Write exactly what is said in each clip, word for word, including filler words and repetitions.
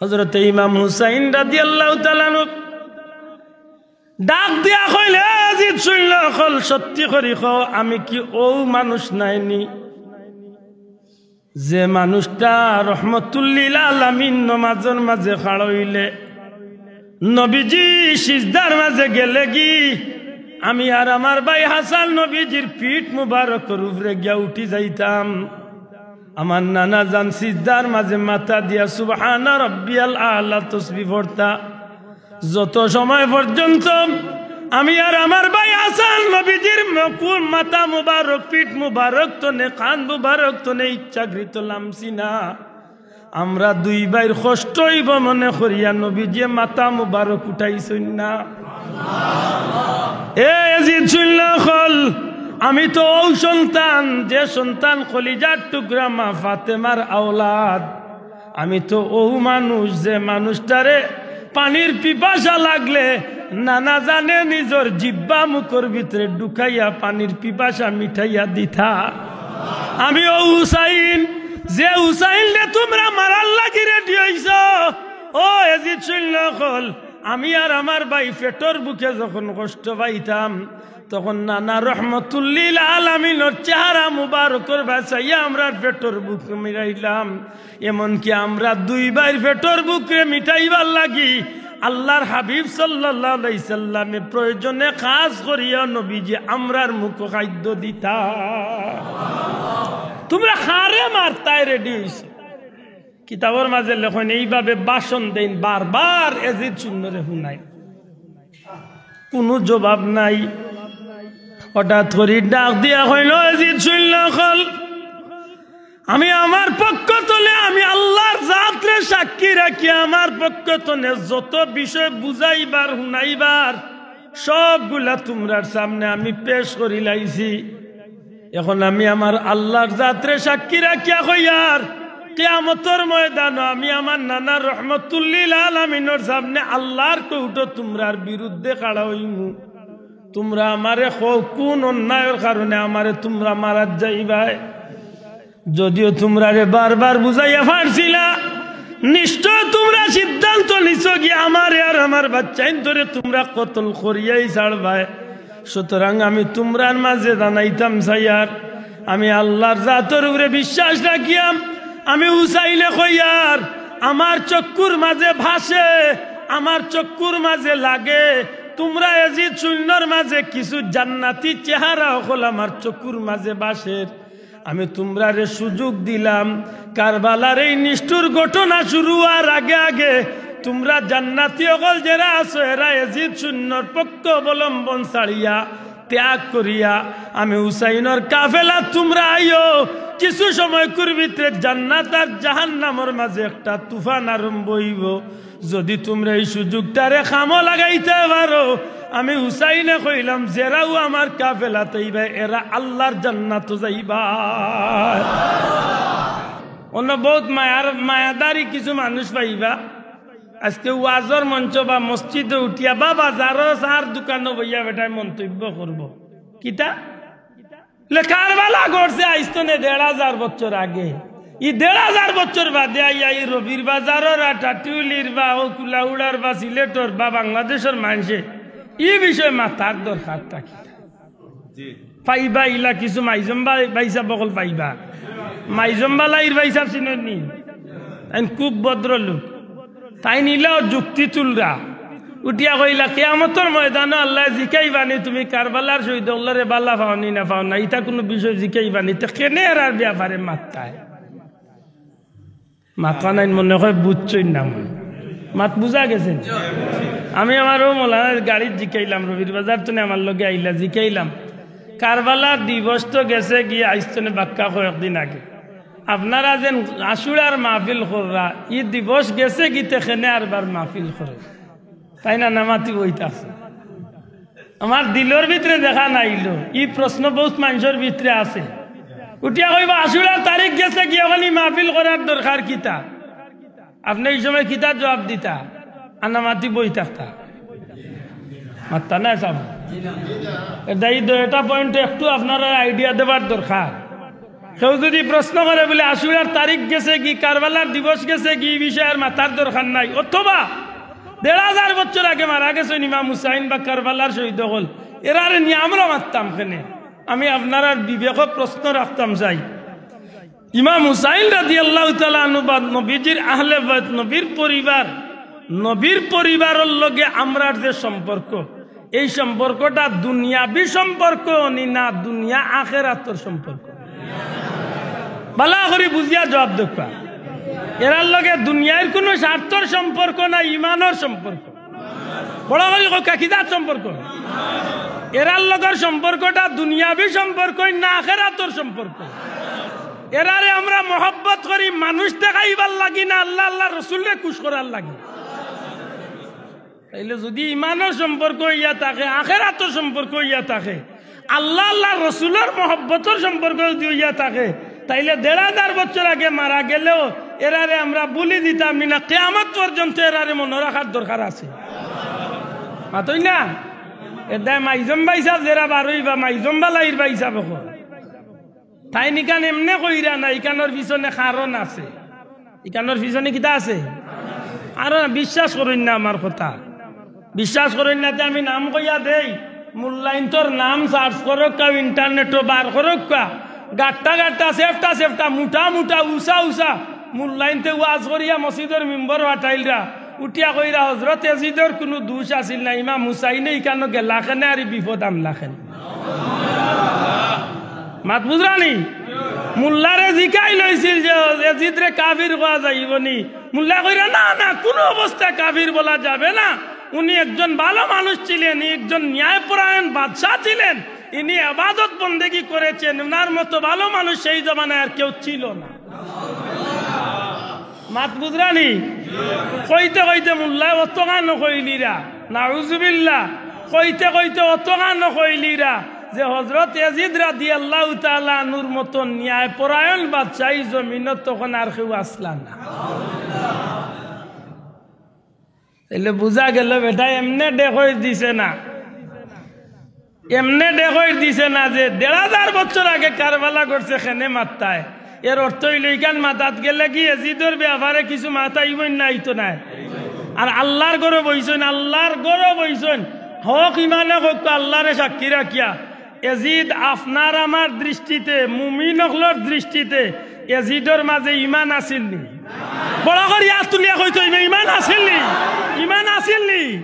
হযরতে ইমাম হুসাইন রাদিয়াল্লাহু তাআলা আনহু ডাক দিয়া কইলা, "এজিদ, শুনলা অকল, সত্যি করি কও, আমি কি অউ মানুষ নায়নি, যে মানুষটা রহমতুল্লিল আলামিন নমাজর মাঝে খাড়া অইলে নবীজি সিজদার মাঝে গেলেগি, আমি আর আমার ভাই হাসান নবীজির পিঠ মুবারকর উপরে গিয়া উঠি যাইতাম, আমার নানা জান সিজদার মাঝে মাথা দিয়া সুবহানা রব্বিয়াল আলা তসবিহ পড়তা।" যত সময় পর্যন্ত আমি আর আমার ভাই হাসান নবীজির মুকুর, মাথা মুবারক, পিঠ মুবারক তনে, কান মুবারক তনে ইচ্ছাকৃত লামছি না, আমরা দুই ভাইর কষ্ট অইবো মনে করিয়া নবীজিয়ে মাথা মুবারক উঠাইছইন না। এ এজিদ, শুনলা অকল, আমি তো অউ সন্তান, যে সন্তান কলিজার টুকরা মা ফাতেমার আওলাদ। আমি তো অউ মানুষ, যে মানুষটারে পানির পিপাসা লাগলে নানা জানে নিজর জিব্বা মুখর ভিতরে ঢুকাইয়া পানির পিপাসা মিটাইয়া দিতা। আমি অউ হুসাইন, যে হুসাইনরে তুমরা মারার লাগি রেডি অইছো। ও এজিদ, শুনলা অকল, আমি আর আমার ভাই পেটর ভুকে যখন কষ্ট পাইতাম, তখন নানা রহমতুল্লিল আলামিনর চেহারা মুবারকর বায় চাইয়া আমরার পেটর ভুক মিটাইলাম। এমনকি আমরা দুই ভাইর পেটর ভুকরে মিটাইবার লাগি আল্লার হাবিব সাল্লাল্লাহু আলাইহি সাল্লামে প্রয়োজনে কাজ করিয়া নবীজি আমরার মুখো খাদ্য দিতা। তুমরা কারে মারতায় রেডি অইছো? কিতাবর মাঝে লেখইন, এইভাবে ভাষণ দেইন, বারবার এজিদ শুননরে হুনাইন, কুনু জবাব নাই। হঠাৎ করি ডাক দিয়া কইলো, "এজিদ, শুনলা অকল, আমি আমার পক্ষ তনে, আমি আল্লার জাতরে সাক্ষী রাখি, আমার পক্ষ তনে যত বিষয় বুঝাইবার, হুনাইবার, সবগুলা তুমরার সামনে আমি পেশ করিলাইছি। এখন আমি আমার আল্লার জাতরে সাক্ষী রাখিয়া কইয়ার, কিয়ামতর ময়দানো আমি আমার নানা রহমতুল্লিল আলামিনর সামনে আল্লার কোর্টো তুমরার বিরুদ্ধে খাড়া অইমু। তুমরা আমারে কও, কুন অন্যায়র কারণে আমারে তুমরা মারাত যাইবায়?" যদিও তুমরারে বারবার বুঝাইয়া পারছি না, নিশ্চয় তুমরা সিদ্ধান্ত নিছো গি আমারে আর আমার বাচ্চাইন্তরে তুমরা কতল করিয়াই ছাড়বায়। সুতরাং আমি তুমরার মাঝে জানাইতাম চাইয়ার, আমি আল্লার জাতর উপরে বিশ্বাস রাখিয়াম, আমি হুসাইনে কইয়ার, আমার চক্ষুর মাঝে ভাসে, আমার চক্ষুর মাঝে লাগে, তুমরা এজিদ শুননর মাঝে কিছু জান্নাতি চেহারা অকল আমার চক্ষুর মাঝে ভাসের। আমি তুমরারে সুযোগ দিলাম, কারবালার এই নিষ্ঠুর ঘটনা শুরু অওয়ার আগে আগে তুমরা জান্নাতি অকল যেরা আছো, এরা এজিদ শুননর পক্ষ অবলম্বন ছাড়িয়া, ত্যাগ করিয়া, আমি হুসাইনর কাফেলা তুমরা আইও। কিছু সময়কুর ভিতরে জান্নাত আর জাহান্নামর মাঝে একটা তুফান আরম্ভ অইবো। যদি তুমরা এই সুযোগটারে কামো লাগাইতে পারো, আমি হুসাইনে কইলাম, যেরাও আমার কাফেলাত আইবা, এরা আল্লার জান্নাতো যাইবা। অন্য বহুত মায়ার, মায়াদারি কিছু মানুষ পাইবা, আজকে ওয়াজর মঞ্চ বা মসজিদো উঠিয়া বা বাজারো চার দোকানো বইয়া বেটায় মন্তব্য করবো। কিতা? লে কারবালা ঘটছে আইজ তনে দেড় হাজার বছর আগে। ই দেড় হাজার বছর বাদে আইয়া ই রবির বাজারর আর টাটিউলির বা অউ কুলাউড়ার বা সিলেটর বা বাংলাদেশর মানষে ই বিষয়ে মাতার দরকারটা কিতা? পাইবা ইলা কিছু মাইজম বা-, ভাইসাব অকল পাইবা। মাইজম বালাইর ভাইসাব চিনইন নি? তাইন খুব ভদ্রলোক। তাইন ইলাও যুক্তি তুলরা। উঠিয়া কইলা, "কিয়ামতর ময়দানো আল্লায় জিকাইবানি, তুমি কারবালার শহীদ অকলরে বালা পাওনি না পাও না, ইতা কুনু বিষয় জিকাইবানি, তে কেনে এরার ব্যাপারে মাততায়?" মাতরা নাইন মনে কয় বুঝছইন না মনে। মাত বুঝা গেছে নি? আমি আমার অউ মৌলানার গাড়িত জিকাইলাম, রবির বাজার তনে আমার লগে আইলা, জিকাইলাম, "কারবালার দিবস তো গেছে গিয়া, আইজ তনে বাক্কা কয়েকদিন আগে। আপনারা যেন আশুরার মাহফিল কররা, ই দিবস গেছে গি, তে কেনে আরবার মাহফিল কররা?" তাইন আনামাতি বইতা আছে। আমার দিলর ভিতরে দেখা নাইলো, ই প্রশ্ন বহুত মানষর ভিতরে আছে। উঠিয়া কইবা, "আশুরার তারিখ গেছে গি, অখন ই মাহফিল করার দরকার কিতা?" আপনে ই সময় কিতা জবাব দিতা? আনামাতি বই থাকতা। মাততা না সাব। এটা ই দুইটা point একটু আপনারার idea দেবার দরকার। কেউ যুদি প্রশ্ন করে বুলে, "আশুরার তারিখ গেছে গি, কারবালার দিবস গেছে গি, ই বিষয়ে আর মাতার দরকার নাই।" অথবা দেড় হাজার বছর আগে মারা গেছইন ইমাম হুসাইন বা কারবালার শহীদ অকল, এরারে নিয়া আমরা মাততাম কেনে? আমি আপনারার বিবেকো প্রশ্ন রাখতাম চাই। ইমাম হুসাইন রাদিয়াল্লাহু তাআলা আনহু বা নবীজির আহলে বাইত, নবীর পরিবার, নবীর পরিবারর লগে আমরার যে সম্পর্ক, এই সম্পর্কটা দুনিয়াবি সম্পর্ক নি না দুনিয়া আখেরাতর সম্পর্ক? ভালা করি বুঝিয়া জবাব দেউক্কা। এরার লগে দুনিয়ার কুনু স্বার্থর সম্পর্ক না ইমানর সম্পর্ক? বড় করি কউক্কা, কিতার সম্পর্ক? এরার লগর সম্পর্কটা দুনিয়াবি সম্পর্ক না আখেরাতর সম্পর্ক? এরারে আমরা মহব্বত করি মানুষ দেখাইবার লাগি না আল্লাহ, আল্লাহর রসুলরে খুশ করার লাগি? তাইলে যুদি ইমানর সম্পর্ক অইয়া থাকে, আখেরাতর সম্পর্ক অইয়া থাকে, আল্লাহ, আল্লাহর রসুলর মহব্বতর সম্পর্ক যুদি অইয়া থাকে, তাইলে দেড় হাজার বছর আগে মারা গেলেও এরারে আমরা ভুলি দিতাম নি না, কিয়ামত পর্যন্ত এরারে মনো রাখার দরকার আছে। মাতইন না? এরদায় মাইজম ভাইসাব যেরা বারইবা, মাইজম বালাইর ভাইসাব অকল, তাইন ইখান এমনে কইরা না, ইখানর পিছনে কারণ আছে। ইখানর পিছনে কিতা আছে? আর বিশ্বাস করইন না আমার কথা, বিশ্বাস করইন না। তে আমি নাম কইয়া দেই, মুল্লাইন্তর নাম search করউক্কা, ইন্টারনেটো বার করউক্কা, গাট্টা গাট্টা, সেফটা সেফটা, মুটা মুটা, উচা উচা, মুল্লাইন্তে ওয়াজ করিয়া মসজিদর মিম্বর ফাটাইলরা, উঠিয়া কইরা, "হজরত এজিদর কুনু দুষ আছিল না, ইমাম হুসাইনে ইখানো গেলা কেনে আর ই বিপদ আনলা কেনে?" মাত বুঝরা নি? মুল্লারে জিকাইল অইছিল যে এজিদরে কাফির কওয়া যাইবো নি? মুল্লায় কইরা, "না, না, কুনু অবস্থায় কাফির বলা যাবে না। উনি একজন ভালো মানুষ ছিলেন, একজন ন্যায়পরায়ণ বাদশা ছিলেন, ইনি ইবাদত বন্দেগি করেছেন, উনার মতো ভালো মানুষ সেই জমানায় আর কেউ ছিল না।" মাত বুঝরা নি? কইতে কইতে মুল্লায় অতখান কইলিরা, নাউজুবিল্লাহ, কইতে কইতে অতখান কইলিরা যে হজরত এজিদ রাদিয়াল্লাহু তাআলা আনহুর মতন ন্যায়পরায়ণ বাদশা ই জমিনো তখন আর কেউ আছলা না। তাইলে বুঝা গেল বেটায় এমনে ডেকইর দিছে না, এমনে ডেকইর দিছে না যে দেড় হাজার বছর আগে কারবালা ঘটছে কেনে মাততায়। এর অর্থ অইলো ইখান মাতাত গেলে কি এজিদর ব্যাপারে কিছু মাত আইবো না, আইতো নায়? আর আল্লাহর ঘরো বইছইন, আল্লাহর ঘরো বইছইন। হক ইমানে কউক্কা আল্লাহরে সাক্ষী রাখিয়া, এজিদ আপনার আমার দৃষ্টিতে, মুমিন অকলর দৃষ্টিতে এজিদর মাঝে ইমান আছিল নি? বড় করি আত তুলিয়া কইতো অইবো, ইমান আছিল নি? ইমান আছিল নি?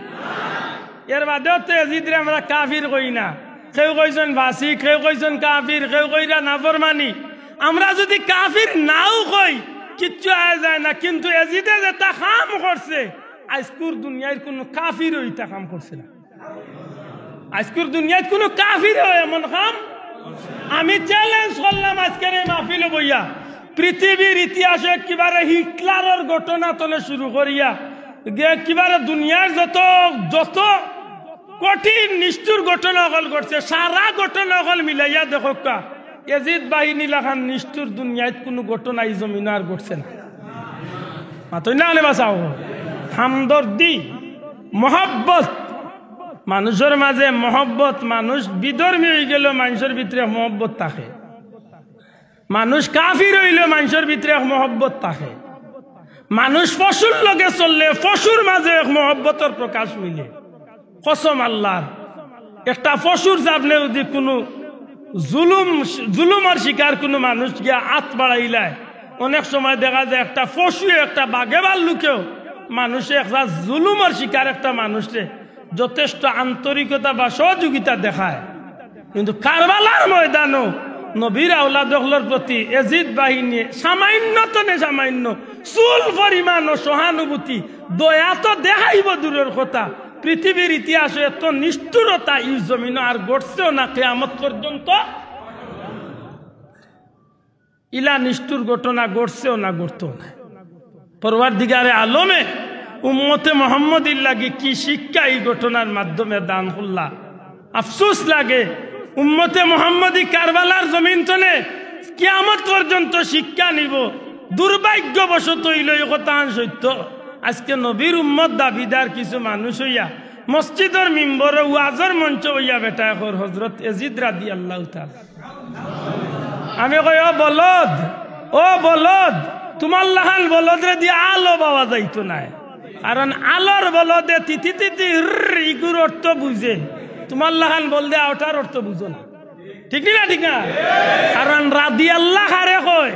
এর বাদেও তো এজিদরে আমরা কাফির কই না। কেউ কইছইন ফাসিক, কেউ কইছইন কাফির, কেউ কইরা নাফরমানি। আমরা যুদি কাফির নাও কই, কিচ্ছু আয় যায় না, কিন্তু এজিদে যেটা কাম করছে, আইজকুর দুনিয়ার কুনু কাফিরও ইটা কাম করছে না। আইজকুর দুনিয়াত কুনু কাফিরও এমন কাম, আমি challenge করলাম আইজকের এই মাহফিলো বইয়া, পৃথিবীর ইতিহাসো একেবারে হিটলারর ঘটনা তনে শুরু করিয়া, যে একেবারে দুনিয়ার যত, যত কঠিন নিষ্ঠুর ঘটনা অকল ঘটছে, সারা ঘটনা অকল মিলাইয়া দেখউক্কা, এজিদ বাহিনী লাখান নিষ্ঠুর দুনিয়াত কুনু ঘটনা ই জমিনো আর ঘটছে না। মাতইন না কেনে বা চাও? হামদর্দি, মহব্বত, মানুষর মাঝে মহব্বত, মানুষ বিধর্মী অইগেলেও মানষর ভিতরে মহব্বত থাকে, মানুষ কাফির অইলেও মানষর ভিতরে এক মহব্বত থাকে, মানুষ পশুর লগে চললে পশুর মাঝে এক মহব্বতর প্রকাশ মিলে। কসম আল্লাহর, একটা পশুর সামনে যুদি কুনু জুলুম, জুলুমর শিকার কুনু মানুষ গিয়া আত বাড়াইলায়, অনেক সময় দেখা যায় একটা পশু, একটা বাঘে ভাল্লুকেও মানুষে একটা জুলুমর শিকার একটা মানুষরে যথেষ্ট আন্তরিকতা বা সহযোগিতা দেখায়। কিন্তু কারবালার ময়দানো নবীর আওলাদ অকলর প্রতি এজিদ বাহিনীয়ে সামান্য তনে সামান্য চুল পরিমাণও সহানুভূতি, দয়া তো দেখাইবো দূরর কথা, পৃথিবীর ইতিহাসো এত নিষ্ঠুরতা ই জমিনো আর ঘটছেও না কিয়ামত পর্যন্ত। ইলা নিষ্ঠুর ঘটনা ঘটছেও না, ঘটতোও না। পরওয়ারদিগারে আলমে উম্মতে মোহাম্মদীর লাগি কি শিক্ষা ই ঘটনার মাধ্যমে দান করলা। আফসোস লাগে, উম্মতে মোহাম্মদী কারবালার জমিন তনে কিয়ামত পর্যন্ত শিক্ষা নিবো। দুর্ভাগ্যবশত অইলো ই কথাখান সত্য, আইজকে নবীর উম্মত দাবিদার কিছু মানুষ অইয়া মসজিদর মিম্বরো ওয়াজর মঞ্চো বইয়া বেটায় কর হজরত এজিদ রাদিয়াল্লাহু তাআলা। আমি কই, "ও বলদ, ও বলদ, তুমার লাখান বলদরে দি আলো বাওয়া যাইতো নায়।" কারণ আলোর বলদে তিতি তিতি হুরর ইগুর অর্থ বুঝে, তুমার লাখান বলদে অটার অর্থ বুঝো না। ঠিক নি না? ঠিক না? কারণ রাদিয়াল্লাহ কারে কয়,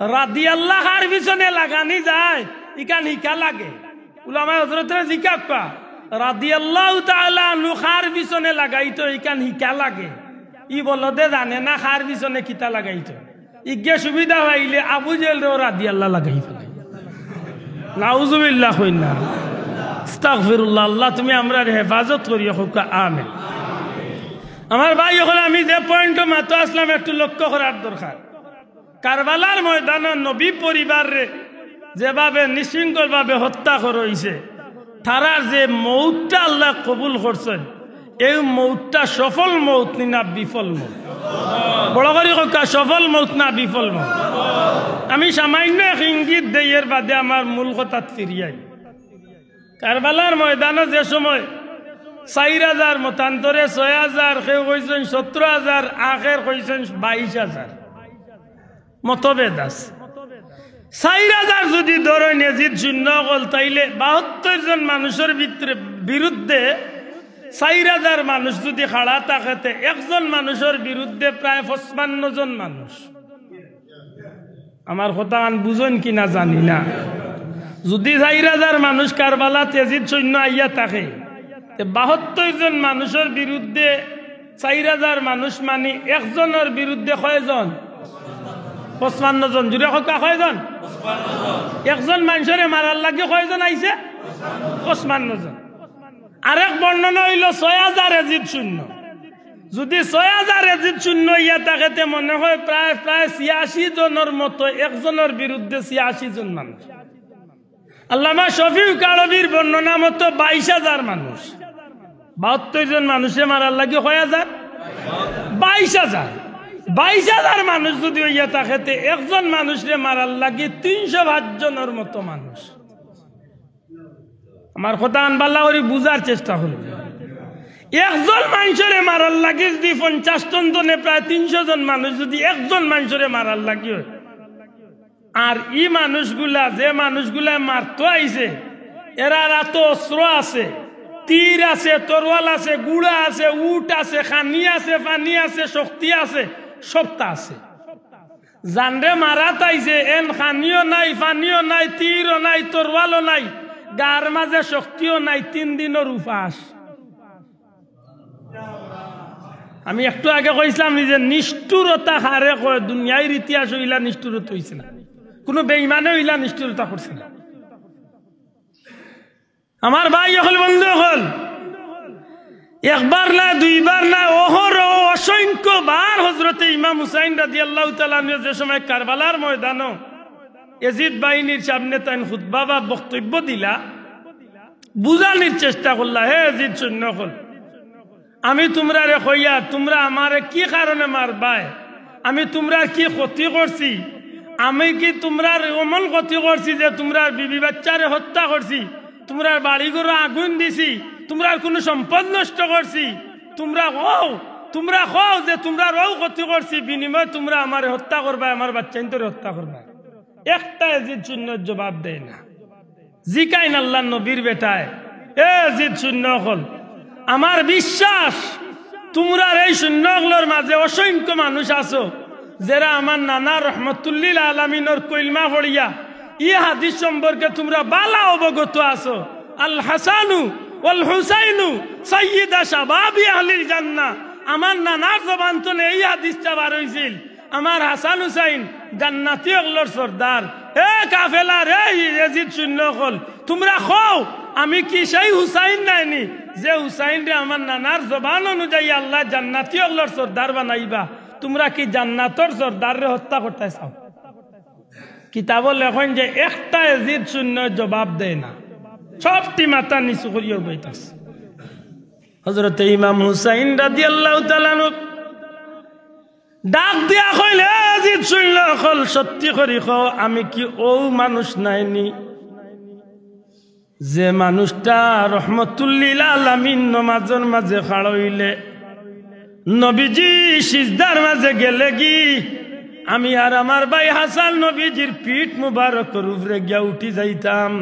রাদিয়াল্লাহ কার পিছনে লাগানি যায়, ইখান হিকা লাগে। উলামায়ে হযরতরে জিকাউক্কা, রাদিয়াল্লাহু তাআলা আনহু কার পিছনে লাগাইতো, ইখান হিকা লাগে। ই বলদে জানে না কার পিছনে কিতা লাগাইতো। ইগে সুবিধা পাইলে আবু জেহেলরেও রাদিয়াল্লাহ লাগাই ফালাই। নাউজুবিল্লাহ কইন না। আস্তাগফিরুল্লাহ। আল্লাহ তুমি আমরারে হেফাজত করিও, কউক্কা আমিন। আমার ভাই অকল, আমি যে পয়েন্টো মাতো আছলাম একটু লক্ষ্য করার দরকার। কারবালার ময়দানো নবী পরিবাররে যেভাবে নিশৃঙ্খলভাবে হত্যা করা অইছে, তারার যে মউতটা আল্লায় কবুল করছইন, এই মউতটা সফল মউত নি না বিফল মউত? বড় করি কউক্কা, সফল মউত না বিফল মউত? আমি সামান্য এক ইঙ্গিত দেই, এর বাদে আমার মূল কথাত ফিরি আই। কারবালার ময়দানো যে সময় চাইর হাজার, মতান্তরে ছয় হাজার, কেউ কইছইন সতরো হাজার, আখের কইছইন বাইশ হাজার, মতভেদ আছে। চাইর হাজার যুদি ধরইন এজিদ সৈন্য অকল, তাইলে বাহাত্তর জন মানুষর ভিতরে, বিরুদ্ধে চাইর হাজার মানুষ যুদি খাড়া থাকে, তে একজন মানুষর বিরুদ্ধে প্রায় পঁচপান্ন জন মানুষ। আমার কথাখান বুঝইন কি না জানি না। যুদি চাইর হাজার মানুষ কারবালাত এজিদ সৈন্য আইয়া থাকে, তে বাহাত্তর জন মানুষর বিরুদ্ধে চাইর হাজার মানুষ মানি একজনর বিরুদ্ধে কয়জন? পঁচপান্ন জন। জুরে কউক্কা, কয়জন? একজন মানষরে মারার লাগি কয়জন আইছে? পঁচপান্ন জন। আরেক বর্ণনা অইলো ছয় হাজার এজিদ সৈন্য। যুদি ছয় হাজার এজিদ সৈন্য অইয়া থাকে, তে মনে হয় প্রায়, প্রায় ছিয়াশি জনর মতো, একজনর বিরুদ্ধে ছিয়াশি জন মানুষ। আল্লামা শফিউল কারবীর বর্ণনা মতো বাইশ হাজার মানুষ। বাহাত্তর জন মানুষরে মারার লাগি কয় হাজার? বাইশ হাজার। বাইশ হাজার মানুষ যুদি অইয়া থাকে, তে একজন মানুষরে মারার লাগি তিনশো পাঁচ জনর মতো মানুষ। আমার কথাখান ভালা করি বুঝার চেষ্টা করো। একজন মানষরে মারার লাগি যুদি পঞ্চাশ জন, জনে প্রায় তিনশো জন মানুষ যুদি একজন মানষরে মারার লাগি অয়, আর ই মানুষগুলা, যে মানুষগুলা মারতো আইছে, এরার আতো অস্ত্র আছে, তীর আছে, তরোয়াল আছে, ঘুড়া আছে, উট আছে, খানি আছে, পানি আছে, শক্তি আছে, সবতা আছে। যানরে মারাত আইছে, এন খানিও নাই, পানিও নাই, তীরও নাই, তরোয়ালও নাই, গার মাঝে শক্তিও নাই, তিন দিনর উপাস। আমি একটু আগে কইছলাম নি যে নিষ্ঠুরতা কারে কয়, দুনিয়ার ইতিহাসো ইলা নিষ্ঠুরতা অইছে না, কুনু বেইমানেও ইলা নিষ্ঠুরতা করছে না। আমার ভাই অকল, বন্ধু অকল, একবার না, দুইবার না, অহরহ অসংখ্য বার হযরতে ইমাম হুসাইন রাদিয়াল্লাহু তাআলা আনহু যে সময় কারবালার ময়দানো এজিদ বাহিনীর সামনে তাইন খুতবা বা বক্তব্য দিলা, বুঝানির চেষ্টা করলা, "হে এজিদ সৈন্য অকল, আমি তুমরারে কইয়ার, তুমরা আমারে কি কারণে মারবায়? আমি তুমরার কি ক্ষতি করছি? আমি কি তুমরার এমন ক্ষতি করছি যে তুমরার বিবি বাচ্চারে হত্যা করছি, তুমরার বাড়িঘরো আগুইন দিছি, তুমরার কুনু সম্পদ নষ্ট করছি? তুমরা কও, তুমরা কও যে তুমরার অউ ক্ষতি করছি, বিনিময়ে তুমরা আমারে হত্যা করবায়, আমার বাচ্চাইন্তরে হত্যা করবায়।" একটা এজিদ সৈন্য জবাব দেয় না। জিকাইন আল্লার নবীর বেটায়, "এ এজিদ সৈন্য অকল, আমার বিশ্বাস তুমরার এই সৈন্য অকলর মাঝে অসংখ্য মানুষ আছো, যেরা আমার নানা রহমতুল্লিল আলামিনর কলমা পড়িয়া ই হাদিস সম্পর্কে তুমরা ভালা অবগত আছো। আল হাসানু ওয়াল হুসাইনু সাইয়্যিদা শাবাবি আহলিল জান্নাহ।" আমার নানার জবান তনে এই হাদিসটা বার অইছিল, "আমার হাসান হুসাইন জান্নাতি অকলর সর্দার।" এ কাফেলার, এ এজিদ সৈন্য অকল, তুমরা কও, আমি কি সেই হুসাইন নায়নি, যে হুসাইনরে আমার নানার জবান অনুযায়ী আল্লায় জান্নাতি অকলর সর্দার বানাইবা? তুমরা কি জান্নাতর সর্দাররে হত্যা করতায় চাও? কিতাবো লেখইন যে একটা এজিদ সৈন্য জবাব দেয় না, সবটি মাথা নিচু করিয়া উবাইতাছে। হযরতে ইমাম হুসাইন রাদিয়াল্লাহু তাআলা আনহু ডাক দিয়া কইলা, "এ এজিদ সৈন্য অকল, সত্যি করি কও, আমি কি অউ মানুষ নায়নি, যে মানুষটা রহমতুল্লিল আলামিন নমাজর মাঝে খাড়া অইলে নবীজি সিজদার মাঝে গেলেগি, আমি আর আমার ভাই হাসান নবীজির পিঠ মুবারকর উপরে গিয়া উঠি যাইতাম।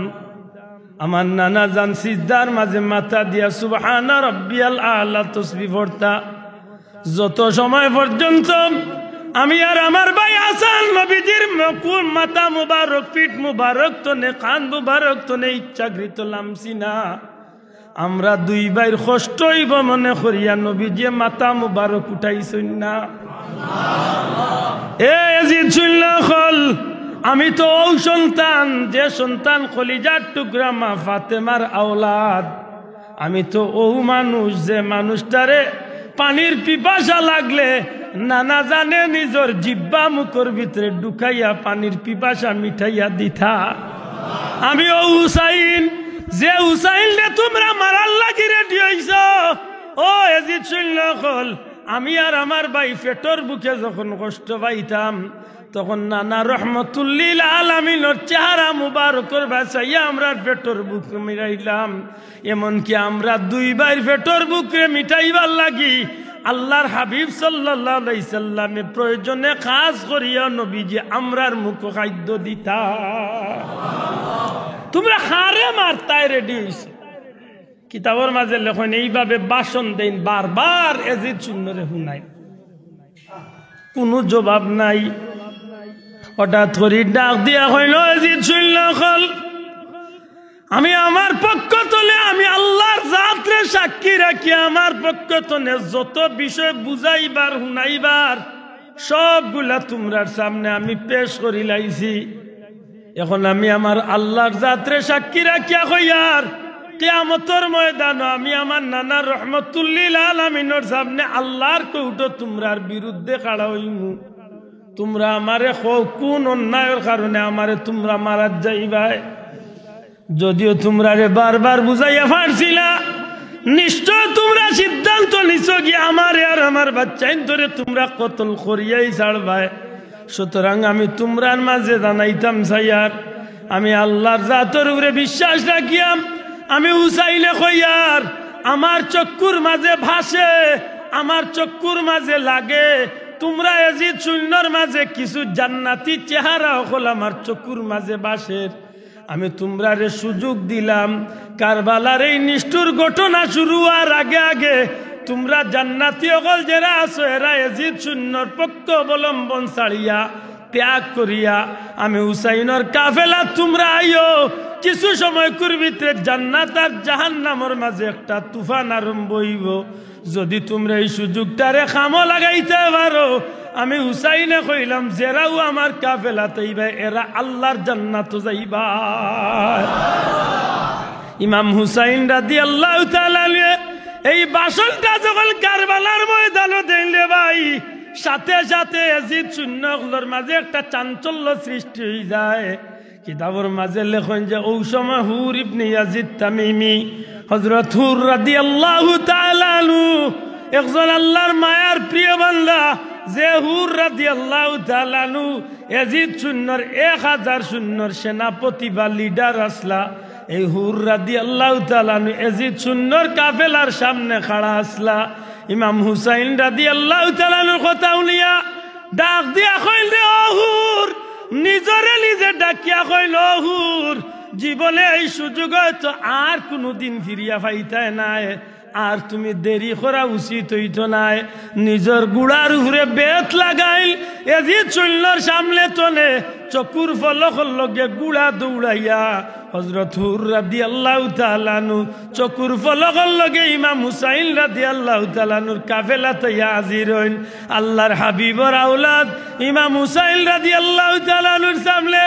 আমার নানা জান সিজদার মাঝে মাথা দিয়া সুবহানা রব্বিয়াল আলা তসবি পড়তা। যত সময় পর্যন্ত আমি আর আমার ভাই হাসান নবীজির মকুল মাথা মুবারক, পিঠ মুবারক তনে, কান মুবারক তনে ইচ্ছাকৃত লামছি না, আমরা দুই ভাইর কষ্ট অইব মনে করিয়া নবীজিয়ে মাথা মুবারক উঠাইছইন না। এ এজিদ, শুনলা অকল, আমি তো অউ সন্তান, যে সন্তান কলিজার টুকরা মা ফাতেমার আওলাদ। আমি তো অউ মানুষ, যে মানুষটারে পানির পিপাসা লাগলে নানা জানে নিজর জিব্বা মুখর ভিতরে ঢুকাইয়া পানির পিপাসা মিটাইয়া দিতা। আমি অউ হুসাইন, যে হুসাইনরে তুমরা মারার লাগি রেডি অইছো। ও এজিদ, শুনলা অকল, আমি আর আমার ভাই পেটর ভুকে যখন কষ্ট পাইতাম, তখন নানা রহমতুল্লিল আলামিনর চেহারা মুবারকর বায় চাইয়া আমরার পেটর ভুক মিটাইলাম। এমনকি আমরা দুই ভাইর পেটর ভুকরে মিটাইবার লাগি আল্লার হাবিব সাল্লাল্লাহু আলাইহি সাল্লামে প্রয়োজনে খাস করিয়া নবীজি আমরার মুখো খাদ্য দিতা। তুমরা কারে মারতায় রেডি অইছো? কিতাবর মাঝে লেখইন, এইভাবে ভাষণ দেইন, বারবার এজিদ শুন্নরে হুনাইন, কুনু জবাব নাই। হঠাৎ করি ডাক দিয়া কইল, এজিদ, শুনলা অকল, আমি আমার পক্ষ তনে, আমি আল্লার জাতরে সাক্ষী রাখি, আমার পক্ষ তনে যত বিষয় বুঝাইবার, হুনাইবার, সবগুলা তুমরার সামনে আমি পেশ করিলাইছি। এখন আমি আমার আল্লার জাতরে সাক্ষী রাখিয়া কইয়ার, কিয়ামতর ময়দানো আমি আমার নানা রহমতুল্লিল আলামিনর সামনে আল্লার কোর্টো তুমরার বিরুদ্ধে খাড়া অইমু। তুমরা আমারে কও, কুন অন্যায়র কারণে আমারে তুমরা মারাত যাইবায়? যদিও তুমরারে বারবার বুঝাইয়া পারছি না, নিশ্চয় তুমরা সিদ্ধান্ত নিছো কি আমারে আর আমার বাচ্চাইন্তরে তুমরা কতল করিয়াই ছাড়বায়। সুতরাং আমি তুমরার মাঝে জানাইতাম চাইয়ার, আমি আল্লার জাতর উপরে বিশ্বাস রাখিয়াম, আমি হুসাইনে কইয়ার, আমার চক্ষুর মাঝে ভাসে, আমার চক্ষুর মাঝে লাগে, তুমরা এজিদ শুন্নর মাঝে কিছু জান্নাতি চেহারা অকল আমার চক্ষুর মাঝে ভাসের। আমি তুমরারে সুযোগ দিলাম, কারবালার এই নিষ্ঠুর ঘটনা শুরু অওয়ার আগে আগে তুমরা জান্নাতি অকল যেরা আছো, এরা এজিদ শুন্নর পক্ষ অবলম্বন ছাড়িয়া, ত্যাগ করিয়া, আমি হুসাইনর কাফেলাত তুমরা আইও। কিছু সময়কুর ভিতরে জান্নাত আর জাহান্নামর মাঝে একটা তুফান আরম্ভ অইবো। যদি তুমরা এই সুযোগটারে কামো লাগাইতায় পারো, আমি হুসাইনে কইলাম, যেরাও আমার কাফেলাত আইবায়, এরা আল্লার জান্নাতো যাইবায়। ইমাম হুসাইন রাদিয়াল্লাহু তাআলা আনহু এই ভাষণটা যখন কারবালার ময়দানো দেইন রে ভাই, সাথে সাথে এজিদ শুন্নর মাঝে একটা চাঞ্চল্য সৃষ্টি অইযায়। কিতাবর মাঝে লেখইন যে অউ সময় হুর ইবনে ইয়াজিদ তামিমি, হযরত হুর রাদিয়াল্লাহু তাআলা আনহু, একজন আল্লার মায়ার প্রিয় বান্দা, যে হুর রাদিয়াল্লাহু তাআলা আনহু এজিদ শুন্নর এক হাজার শুন্নর সেনাপতি বা লিডার আছলা, এই হুর রাদিয়াল্লাহু তাআলা আনহু এজিদ শুন্নর কাফেলার সামনে খাড়া আছলা। ইমাম হুসাইন রাদিয়াল্লাহু তাআলা আনহুর কথা হুনিয়া ডাক দিয়া কইল, রে ও হুর, নিজরে নিজে ডাকিয়া কইল, ও হুর, জীবনে এই সুযোগ অয়তো আর কুনুদিন ফিরিয়া পাইতায় নায়, আর তুমি দেরি করা উচিত অইতো নায়। নিজর ঘুড়ার উপরে বেত লাগাইল, এজিদ শুন্নর সামনে তনে চকুর পলকর লগে ঘুড়া দৌড়াইয়া হযরত হুর রাদিয়াল্লাহু তাআলা আনহু চকুর পলকর লগে ইমাম হুসাইন রাদিয়াল্লাহু তাআলা আনহুর কাফেলাত আইয়া হাজির অইন। আল্লার হাবিবর আওলাদ ইমাম হুসাইন রাদিয়াল্লাহু তাআলা আনহুর সামনে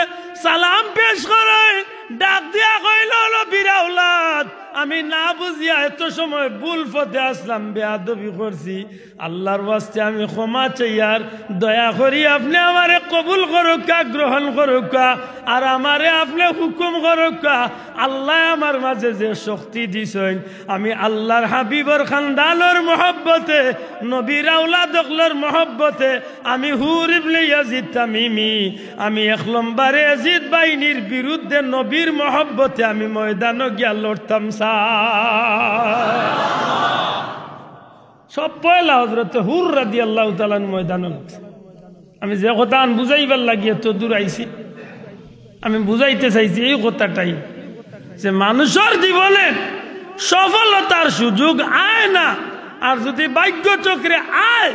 সালাম পেশ করইন, ডাক দিয়া কইল, নবীর আওলাদ, আমি না বুঝিয়া এত সময় ভুল পথে আছলাম, বেয়াদবি করছি, আল্লার ওয়াস্তে আমি ক্ষমা চাইয়ার, দয়া করি আপনে আমারে কবুল করউক্কা, গ্রহণ করউক্কা, আর আমারে আপনে হুকুম করউক্কা। আল্লায় আমার মাঝে যে শক্তি দিছইন, আমি আল্লার হাবিবর খানদানর মহব্বতে, নবীর আওলাদ অকলর মহব্বতে, আমি হুর ইবনে ইয়াজিদ তামিমি, আমি এক লম্বরে এজিদ বাহিনীর বিরুদ্ধে নবীর মহব্বতে আমি ময়দানো গিয়া লড়তাম চাই। সব পয়লা হযরতে হুর রাদিয়াল্লাহু তাআলা আনহু ময়দানো লাগছে। আমি যে কথাখান বুঝাইবার লাগি এত দূর আইছি, আমি বুঝাইতে চাইছি এই কথাটাই, যে মানুষর জীবনে সফলতার সুযোগ আয় না, আর যুদি ভাগ্য চক্রে আয়,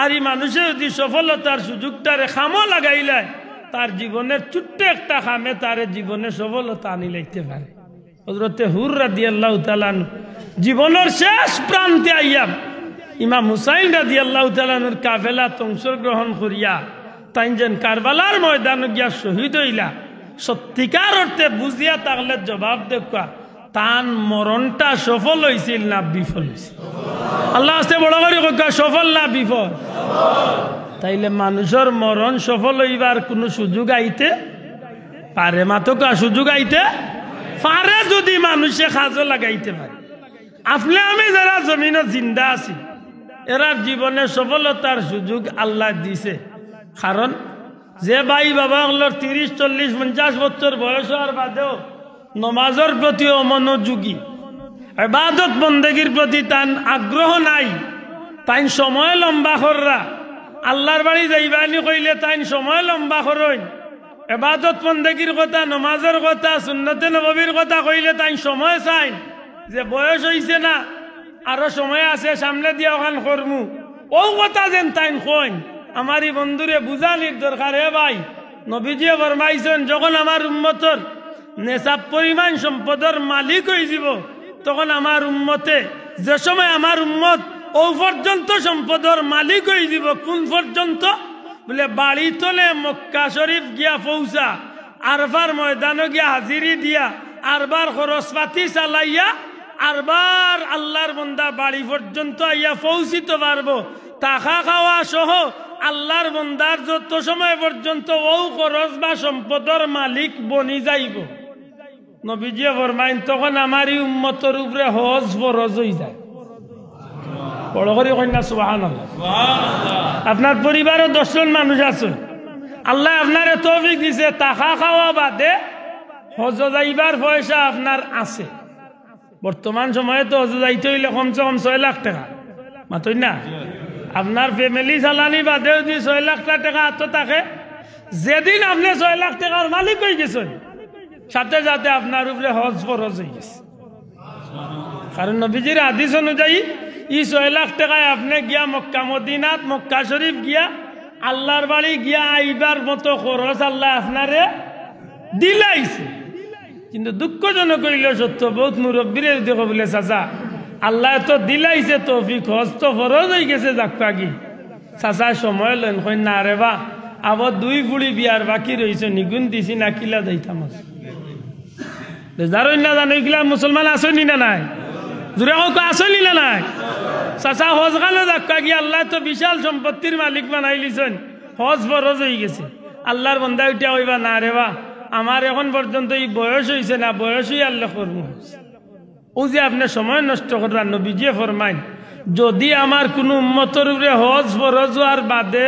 আর ই মানুষে যুদি সফলতার সুযোগটারে কামো লাগাইলায়, তার জীবনের ছোট্ট একটা কামে তারে জীবনে সফলতা আনি লাইতে পারে। হযরতে হুর রাদিয়াল্লাহু তাআলা আনহু জীবনর শেষ প্রান্তে আইয়া ইমাম হুসাইন রাদিয়াল্লাহু তাআলা আনহুর কাফেলাত অংশগ্রহণ করিয়া তাইন যেন কারবালার ময়দানো গিয়া শহীদ অইলা, সত্যিকার অর্থে বুঝিয়া থাকলে জবাব দেউক্কা, তান মরণটা সফল অইছিল না বিফল অইছিল? আল্লার ওয়াস্তে বড় করি কউক্কা, সফল না বিফল? তাইলে মানুষর মরণ সফল অইবার কুনু সুযোগ আইতে পারে? মাতউক্কা, সুযোগ আইতে পারে যুদি মানুষে কাজো লাগাইতে পারে। আপনে আমি যারা জমিনো জিন্দা আছি, এরার জীবনে সফলতার সুযোগ আল্লায় দিছে। কারণ যে ভাই বাবা অকলর তিরিশ, চল্লিশ, পঞ্চাশ বছর বয়স অওয়ার বাদেও নমাজর প্রতি অমনোযোগী, ইবাদত বন্দেগীর প্রতি তান আগ্রহ নাই, তাইন সময় লম্বা কররা, আল্লার বাড়ি যাইবানি কইলে তাইন সময় লম্বা করইন, ইবাদত বন্দেগীর কথা, নমাজর কথা, সুন্নতে নববীর কথা কইলে তাইন সময় চাইন, যে বয়স অইছে না, আরো সময় আছে, সামনে দিয়া অখান করমু। অউ কথা যেন তাইন কইন, আমার ই বন্ধুরে বুঝানির দরকার। এ ভাই, নবীজিয়ে ফরমাইছইন, যখন আমার উম্মতর নেশাব পরিমাণ সম্পদর মালিক অইযিবো, তখন আমার উম্মতে, যে সময় আমার উম্মত অউ পর্যন্ত সম্পদর মালিক অইযিবো, কুন পর্যন্ত? বুলে, বাড়ি তনে মক্কা শরীফ গিয়া পৌঁছা, আরফার ময়দানো গিয়া হাজিরি দিয়া, আরবার খরচপাতি চালাইয়া, আরবার আল্লার বন্দা বাড়ি পর্যন্ত আইয়া পৌঁছিতো পারবো। থাকা খাওয়া সহ আল্লার বন্দার যত সময় পর্যন্ত অউ খরচ বা সম্পদর মালিক বনি যাইবো, নবীজিয়ে ফরমাইন, তখন আমার ই উম্মতর উপরে হজ ফরজ অইযায়। বড় করি কইন না সুবহানাল্লাহ। আপনার পরিবারো দশ জন মানুষ আছইন, আল্লায় আপনারে তৌফিক দিছে, থাকা খাওয়া বাদে হজো যাইবার পয়সা আপনার আছে। বর্তমান সময়ে তো হজো যাইতে অইলে কমসে কম ছয় লাখ টেকা, মাতইন না? আপনার family চালানি বাদে যুদি ছয় লাখ টেকা আতো থাকে, যেদিন আপনে ছয় লাখ টেকার মালিক অইগেছইন, সাথে সাথে আপনার উপরে হজ ফরজ অইগেছে। কারণ নবীজির হাদিস অনুযায়ী ই ছয় লাখ টেকায় আপনে গিয়া মক্কা মদিনাত, মক্কা শরীফ গিয়া, আল্লার বাড়ি গিয়া আইবার মতো খরচ আল্লায় আপনারে দিলাইছে। কিন্তু দুঃখজনক অইলো সত্য, বউত মুরব্বিরে যুদি কও বুলে, চাচা, আল্লায় তো দিলাইছে তৌফিক, হজ তো ফরজ অইগেছে, যাউক্কা গি। চাচায় সময় লইন, কইন, না রে বা, আবো দুই ফুড়ি বিয়ার বাকি রইছে, নিগুন দিছি না, কিলা যাইতাম আজ। বেজার অইন না জানো, ইগুলা মুসলমান আছইন নি না নাই? জুরে কউক্কা, আছইন নি না নাই? চাচা, হজ খানো যাউক্কা গি, আল্লায় তো বিশাল সম্পত্তির মালিক বানাইলিছইন, হজ ফরজ অইগেছে। আল্লার বন্দায় উঠিয়া কইবা, না রে বা, আমার এখন পর্যন্ত ই বয়স অইছে না, বয়স অইয়ারলে করমু। অউ যে আপনে সময় নষ্ট কররা, নবীজিয়ে ফরমাইন, যুদি আমার কুনু উম্মতর উপরে হজ ফরজ অওয়ার বাদে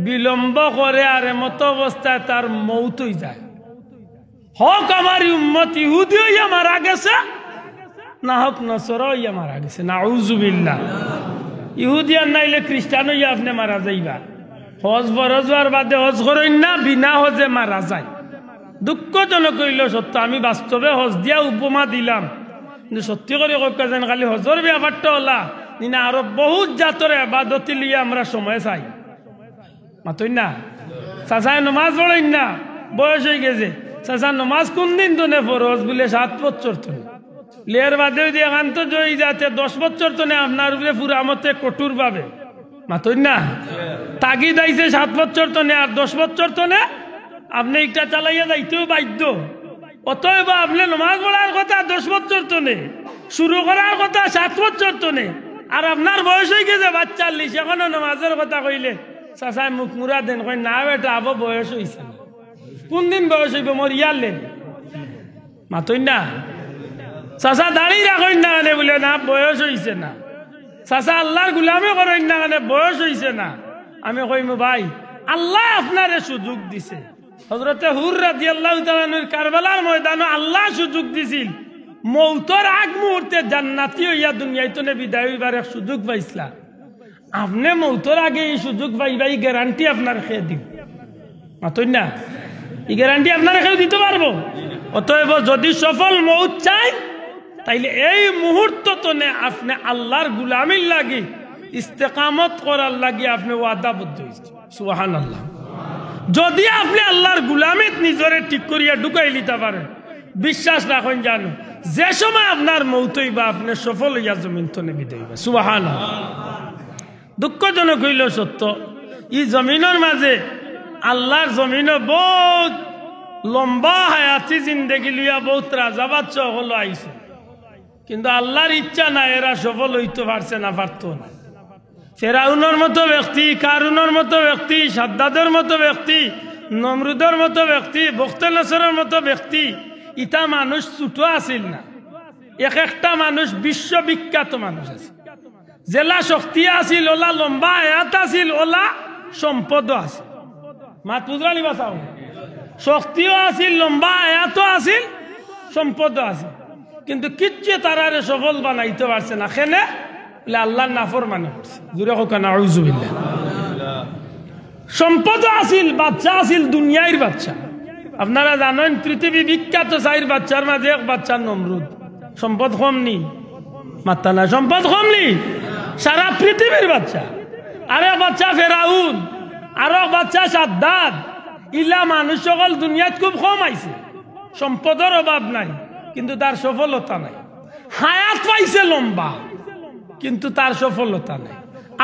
বিলম্ব করে আর এমতো অবস্থায় তার মউত অইযায়, হউক আমার ই উম্মত ইহুদি অইয়া মারা গেছে, না হউক নসরা অইয়া মারা গেছে, নাউজুবিল্লাহ। ইহুদি আর নাইলে খ্রিস্টান অইয়া আপনে মারা যাইবা। হজ ফরজ অওয়ার বাদে হজ করইন না, বিনা হজে মারা যায়। দুঃখজনক অইলো সত্য, আমি বাস্তবে হজ দিয়া উপমা দিলাম, কিন্তু সত্যি করি কউক্কা যেন খালি হজর ব্যাপারটা অলা নি না, আরো বউত জাতর এবাদতি লইয়া আমরা সময় চাই। মাতইন না? চাচায় নমাজ পড়ইন না, বয়স অইগেছে। চাচা, নমাজ কুনদিন তনে ফরজ? বুলে, সাত বছর তনে। লের বাদে যুদি এখান তো জয়ী যাতে দশ বছর তনে আপনার উপরে পুরা মতে কঠোরভাবে, মাতইন না, তাগিদ আইছে সাত বছর তনে আর দশ বছর তনে, আপনে ইটা চালাইয়া যাইতেও বাধ্য। অতএব আপনে নমাজ পড়ার কথা দশ বছর তনে, শুরু করার কথা সাত বছর তনে, আর আপনার বয়স অইগেছে পাঁচচল্লিশ, এখনো নমাজর কথা কইলে চাচায় মুখ মুরা দেন, কইন, না বেটা, আবো বয়স অইছে না। কুনদিন বয়স অইবো? মরিয়ারলে। মাতইন না? চাচা দাড়ি রাখইন না কেনে? বুলে, না, বয়স অইছে না। চাচা আল্লার গুলামি করইন না কেনে? বয়স অইছে না। আমি কইমু, ভাই, আল্লায় আপনারে সুযোগ দিছে। হযরতে হুর রাদিয়াল্লাহু তাআলা আনহুর কারবালার ময়দানো আল্লায় সুযোগ দিছিল, মউতর আগ মুহূর্তে জান্নাতি অইয়া দুনিয়াইতনে বিদায় অইবার এক সুযোগ পাইছলা। আপনে মৌতর আগে ই সুযোগ পাইবা, ই গ্যারান্টি আপনারে কে দিবো? মাতইন না, ই গ্যারান্টি আপনারে কেউ দিতো পারবো? অতএব যদি সফল মৌত চাইন, তাইলে এই মুহূর্ত তনে আপনে আল্লার গুলামির লাগি, ইস্তেকামত করার লাগি আপনে ওয়াদাবদ্ধ অইছইন। সুবহানাল্লাহ। যদি আপনে আল্লার গুলামিত নিজরে ঠিক করিয়া ঢুকাইলিতা পারেন, বিশ্বাস রাখইন জানো, যে সময় আপনার মৌত অইবা, আপনে সফল অইয়া জমিন তনে বিদায় অইবা। সুবহানাল্লাহ। দুঃখজনক অইলেও সত্য, ই জমিনর মাঝে, আল্লার জমিনো বউত লম্বা হায়াতি জিন্দেগি লইয়া বউত রাজা বাদশা অকল আইছে, কিন্তু আল্লার ইচ্ছা নাই, এরা সফল অইতো পারছে না, পারতো না। ফেরাউনর মতো ব্যক্তি, কারুনর মতো ব্যক্তি, সাদ্দাদর মতো ব্যক্তি, নমরুদর মতো ব্যক্তি, বখতে নসরর মতো ব্যক্তি, ইতা মানুষ ছুটো আছিল না। এক একটা মানুষ বিশ্ববিখ্যাত মানুষ আছিল। যেলা শক্তি আছিল, অলা লম্বা হায়াত আছিল, অলা সম্পদও আছিল। মাত বুঝরা নি বা চাও? শক্তিও আছিল, লম্বা হায়াতও আছিল, সম্পদও আছিল, কিন্তু কিচ্ছুয়ে তারারে সফল বানাইতো পারছে না। কেনে? বলে আল্লার নাফরমানি করছে। জুরে কউক্কা, নাউজুবিল্লাহ। সম্পদও আছিল, বাদশা আছিল, দুনিয়ার বাদশা। আপনারা জানইন, পৃথিবী বিখ্যাত চাইর বাদশার মাঝে এক বাদশা নমরুদ। সম্পদ কম নি? মাত্তা না, সম্পদ কম নি? সারা পৃথিবীর বাদশা। আরেক বাদশা ফেরাউন, আরক বাদশা সাদ্দাদ। ইলা মানুষ অকল দুনিয়াত খুব কম আইছে, সম্পদর অভাব নাই, কিন্তু তার সফলতা নাই। হায়াত পাইছে লম্বা, কিন্তু তার সফলতা নাই।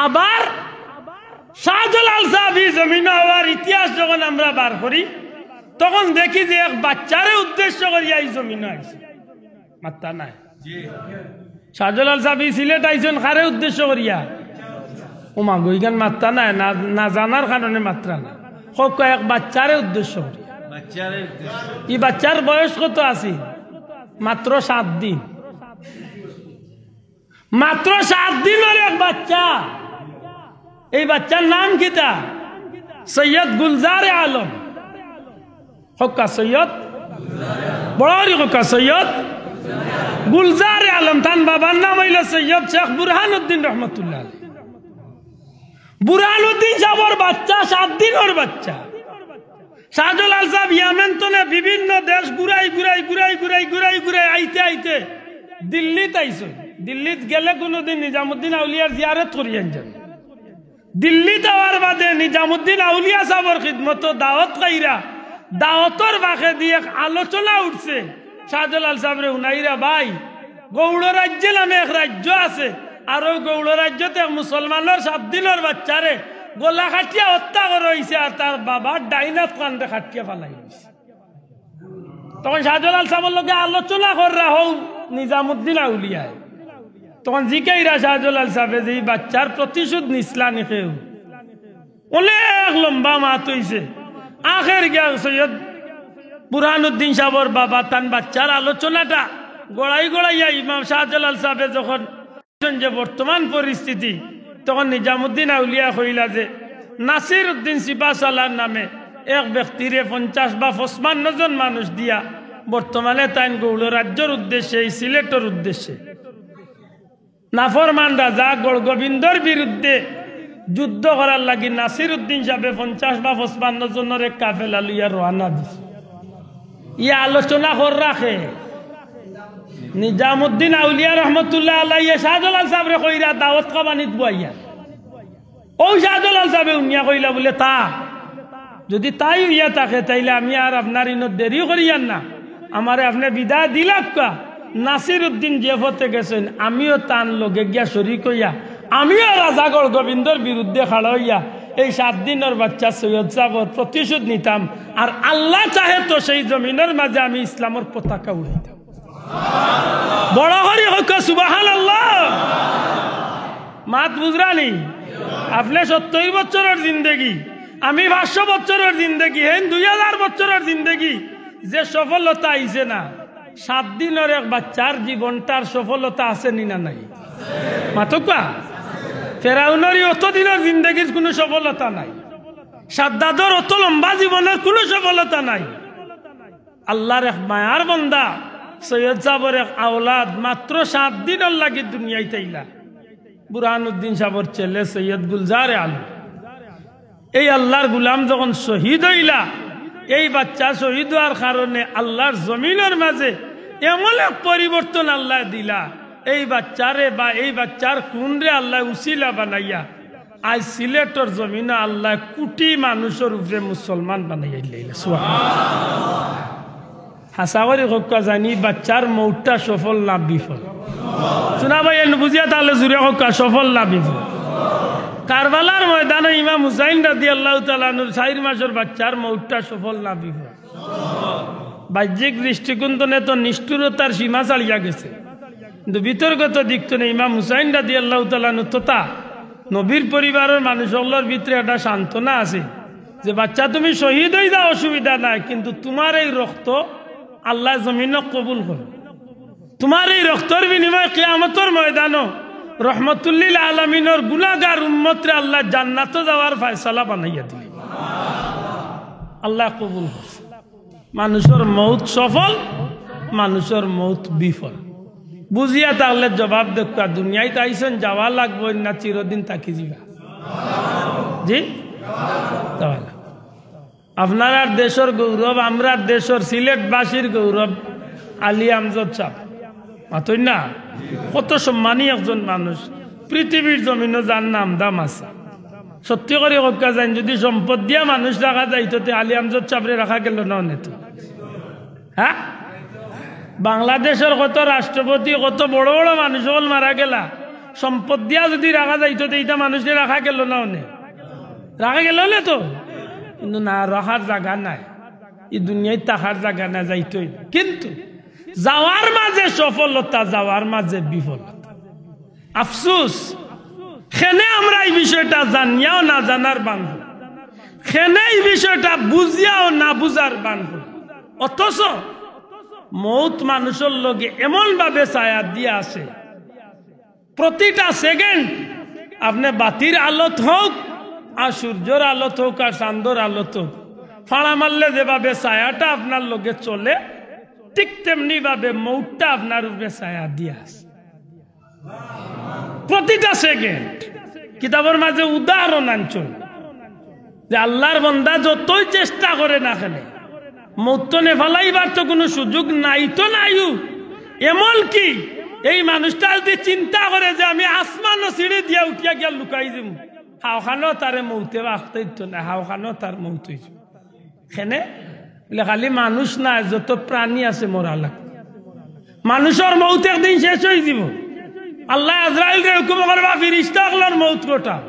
আবার শাহজালাল সাব ই জমিনো আওয়ার ইতিহাস যখন আমরা বার করি, তখন দেখি যে এক বাচ্চারে উদ্দেশ্য করিয়া ই জমিনো আইছে। মাত্তা নাই। শাহজালাল সাব ই সিলেট আইছইন কারে উদ্দেশ্য করিয়া? ও মা গো, ইখান মাত্তা নাই, না, না জানার কারণে মাত্তা নাই। কউক্কা, এক বাচ্চারে উদ্দেশ্য করিয়া। ই বাচ্চার বয়স কত আছিল? মাত্র সাত দিন। মাত্র সাত দিনর এক বাচ্চা। এই বাচ্চার নাম কিতা? সৈয়দ গুলজারে আলম। কউক্কা সৈয়দ, বড় করি কউক্কা সৈয়দ গুলজারে আলম। তান বাবার নাম অইলো সৈয়দ শেখ বুরহানুদ্দিন রহমতুল্লাহ আলাইহি। বুরহানুদ্দিন সাবর বাচ্চা, সাত দিনর বাচ্চা। শাহজালাল সাব ইয়ামেন তনে বিভিন্ন দেশ ঘুরাই ঘুরাই ঘুরাই ঘুরাই ঘুরাই ঘুরাই আইতে আইতে দিল্লিত আইছইন। দিল্লিত গেলে কুনুদিন নিজামুদ্দিন আউলিয়ার জিয়ারত করি আনছইন। দিল্লিত আওয়ার বাদে নিজামুদ্দিন আউলিয়া সাবর খিদমতো দাওয়াত খাইরা, দাওয়াতর বাকেদি এক আলোচনা উঠছে। শাহজালাল সাবরে হুনাইরা, ভাই, গৌড় রাজ্য নামে এক রাজ্য আছে, আর অউ গৌড় রাজ্যত এক মুসলমানর সাত দিনর বাচ্চারে গলা কাটিয়া হত্যা করা অইছে, আর তার বাবার ডাইন আত কান্দে কাটিয়া ফালাই দিছে। তখন শাহজালাল সাবর লগে আলোচনা কররা হউ নিজামুদ্দিন আউলিয়ায়। তখন জিকাইরা শাহজালাল সাবে যে ই বাচ্চার প্রতিশোধ নিছলা নি কেউ? অনেক লম্বা মাত অইছে। আখের গিয়া সৈয়দ বুরহানুদ্দিন সাবর বাবা তান বাচ্চার আলোচনাটা গড়াই গড়াইয়া ইমাম শাহজালাল সাবে যখন যে বর্তমান পরিস্থিতি, তখন নিজামুদ্দিন আউলিয়া কইলা যে নাসির উদ্দিন সিপাহসালার নামে এক ব্যক্তিরে পঞ্চাশ বা পঁচপান্ন জন মানুষ দিয়া বর্তমানে তাইন গৌড় রাজ্যর উদ্দেশ্যে, এই সিলেটর উদ্দেশ্যে নাফরমান রাজা গৌড়গোবিন্দর বিরুদ্ধে যুদ্ধ করার লাগি নাসির উদ্দিন সাবে পঞ্চাশ বা পঁচপান্ন জনর এক কাফেলা লইয়া রওয়ানা দিছে। ই আলোচনা কররা কে? নিজামুদ্দিন আউলিয়া রহমতুল্লাহ আলাইহি শাহজালাল সাবরে কইরা দাওয়াত খাবানিত বওয়াইয়া। অউ শাহজালাল সাবে হুনিয়া কইলা বুলে, তা যুদি তাই অইয়া থাকে, তাইলে আমি আর আপনার ইনো দেরি করিয়ার না, আমারে আপনে বিদায় দিলাউক্কা। নাসির উদ্দিন যে পথে গেছইন, আমিও তান লগে গিয়া শরিক অইয়া, আমিও রাজা গৌড়গোবিন্দর বিরুদ্ধে খাড়া অইয়া এই সাত দিনর বাচ্চা সৈয়দ সাবর প্রতিশোধ নিতাম, আর আল্লাহ চাহে তো সেই জমিনর মাঝে আমি ইসলামর পতাকা উড়াইতাম। বড় করি কউক্কা সুবহানাল্লাহ। মাত বুঝরা নি? আপনে সত্তইর বছরর জিন্দেগি, আমি পাঁচশো বছরর জিন্দেগি, হেইন দুই হাজার বছরর জিন্দেগি, যে সফলতা আইছে না, সাত দিনর এক বাচ্চার জীবনটার সফলতা আছে নি না নাই? মাতউক্কা। ফেরাউনর ই অত দিনর জিন্দেগির কুনু সফলতা নাই, সাদ্দাদর অত লম্বা জীবনর কুনু সফলতা নাই। আল্লার এক মায়ার বন্দা, সৈয়দ সাবর এক আওলাদ, মাত্র সাত দিনর লাগি দুনিয়াইত আইলা। বুরহানুদ্দিন সাবর ছেলে সৈয়দ গুলজারে আলম, এই আল্লার গুলাম যখন শহীদ অইলা, এই বাচ্চা শহীদ অওয়ার কারণে আল্লার জমিনর মাঝে এমন এক পরিবর্তন আল্লায় দিলা, এই বাচ্চারে বা এই বাচ্চার খুনরে আল্লায় উসিলা বানাইয়া আইজ সিলেটর জমিনো আল্লায় কুটি মানুষর উপরে মুসলমান বানাইয়া দিলা। সুবহানাল্লাহ। হাছা করি কউক্কা জানি, বাচ্চার মউতটা সফল না বিফল? শুনা ভাই, এন বুঝিয়া তাইলে জুরে কউক্কা, সফল না বিফল? কারবালার ময়দানো ইমাম হুসাইন রাদিয়াল্লাহু তাআলা আনহুর চাইর মাসর বাচ্চার মউতটা সফল না বিফল? বাহ্যিক দৃষ্টিকোণ থনে তো নিষ্ঠুরতার সীমা ছাড়িয়া গেছে, কিন্তু ভিতরগত দিক থনে ইমাম হুসাইন রাদিয়াল্লাহু তাআলা আনহু তথা নবীর পরিবারর মানুষ অকলর ভিতরে একটা সান্ত্বনা আছে যে, "বাচ্চা, তুমি শহীদ অই যাও, অসুবিধা নাই, কিন্তু তুমার এই রক্ত আল্লায় জমিনো কবুল করইন। তুমার এই রক্তর বিনিময়ে কিয়ামতর ময়দানো রহমতুল্লিল আলামিনর গুনাগার উম্মতরে আল্লায় জান্নাতো যাওয়ার ফয়সালা বানাইয়া দিলা।" আল্লায় কবুল করইন। মানুষর মউত সফল, মানুষর মউত বিফল। বুঝিয়া তাইলে জবাব দেউক্কা, দুনিয়াত আইছইন, যাওয়া লাগবো না চিরদিন থাকি যিবা? জি? যাওয়া লাগবো। আপনারার দেশর গৌরব, আমরার দেশর সিলেটবাসীর গৌরব আলী আমজদ সাব। মাতইন না? কত সম্মানী একজন মানুষ, পৃথিবীর জমিনো যার নাম দাম আছে। সত্যি করি কউক্কা জানি, যদি সম্পদ দিয়া মানুষ রাখা যাইতো, তে আলী আমজদ সাবরে রাখা গেল না অনে তো? হ্যাঁ, বাংলাদেশর কত রাষ্ট্রপতি, কত বড় বড় মানুষ অকল মারা গেলা, সম্পদ দিয়া যদি রাখা যাইতো, তে ইতা মানুষরে রাখা গেল না অনে? রাখা গেল না তো? কিন্তু না, রাখার জাগা নাই, ই দুনিয়াত থাকার জাগা নাই, যাইতই। কিন্তু যাওয়ার মাঝে সফলতা, যাওয়ার মাঝে বিফলতা। আফসুস, কেনে আমরা ই বিষয়টা জানিয়াও না জানার ভান করি, কেনে ই বিষয়টা বুঝিয়াও না বুঝার ভান করি। অথচ মউত মানুষর লগে এমন ভাবে ছায়া দিয়া আছে, প্রতিটা সেকেন্ড, আপনে বাতির আলোত হউক, আর সূর্যর আলোত হউক, আর চান্দর আলোত হউক, ফাড়া মারলে যেভাবে ছায়াটা আপনার লগে চলে, ঠিক তেমনি ভাবে মউতটা আপনার উপরে ছায়া দিয়া আছে। প্রতিটা সেকেন্ড। কিতাবর মাঝে উদাহরণ আনছইন যে আল্লার বন্দা যতই চেষ্টা করে না কেনে, মউত থনে ফালাইবার তো কুনু সুযোগ নাই তো নাইও। এমনকি এই মানুষটা যদি চিন্তা করে যে আমি আসমানো সিঁড়ি দিয়া উঠিয়া গিয়া লুকাই দিমু, হাওখানো তারে মউতে রাখতে দিত না, হাওখানো তার মউত অইযিবো। কেনে? বুলে, খালি মানুষ নায়, যত প্রাণী আছে মরা লাগবো। মানুষর মউত একদিন শেষ অইযিবো। আল্লায় আজরাইলরে হুকুম করবা, ফিরিস্তা অকলর মউত ঘটাও।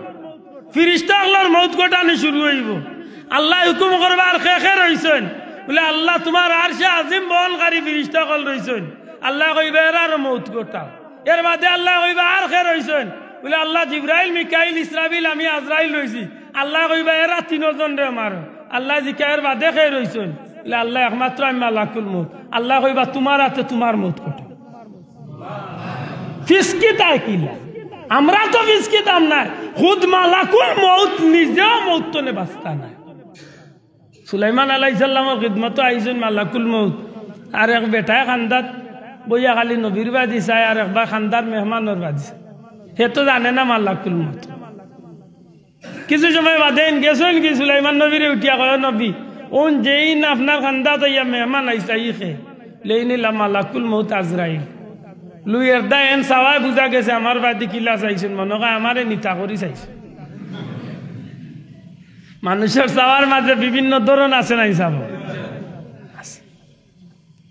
ফিরিস্তা অকলর মউত ঘটানি শুরু অইবো। আল্লায় হুকুম করবা, আর কে কে রইছইন? বুলে, আল্লাহ, তুমার আরশে আজিম বহনকারী ফিরিস্তা অকল রইছইন। আল্লায় কইবা, এরারও মউত ঘটাও। এর বাদে আল্লায় কইবা, আর কে রইছইন? বুলে, আল্লাহ, জিব্রাইল, মিকাইল, ইসরাফিল, আমি আজরাইল রইছি। আল্লায় কইবা, এরা তিনজনরে মারো। আল্লায় জিকাইবা, এর বাদে কে রইছইন? বুলে, আল্লাহ, একমাত্র আমি মালাকুল মউত। আল্লায় কইবা, তুমার আতে তুমার মউত ঘটাও। ফিসকিতায় কিলা? আমরা তো ফিসকিতাম নায়, খুদ মালাকুল মউত নিজেও মউত থনে বাচতা নায়। সুলাইমান আলাইহিস সালামর খিদমতো আইছইন মালাকুল মউত, আর এক বেটায় কান্দাত বইয়া খালি নবীর বাদি চায়, আর একবার কান্দার মেহমানর বাদি চায়। হে তো জানে না মালাকুল মউত। কিছু সময় বাদে ইন গেছইন গি সুলাইমান নবীরে উঠিয়া কয়, "ও নবী, অন যেইন আপনার কান্দাত আইয়া মেহমান আইছলা, ই কে?" বুলে, "ইন ইলা মালাকুল মউত আজরাইল।" লুইয়ের দা এন চাওয়ায় বুঝা গেছে আমার বাদি কিলা চাইছইন, মনো কয় আমারে নিতা করি চাইছইন। মানুষর চাওয়ার মাঝে বিভিন্ন ধরন আছে নাই চাবো?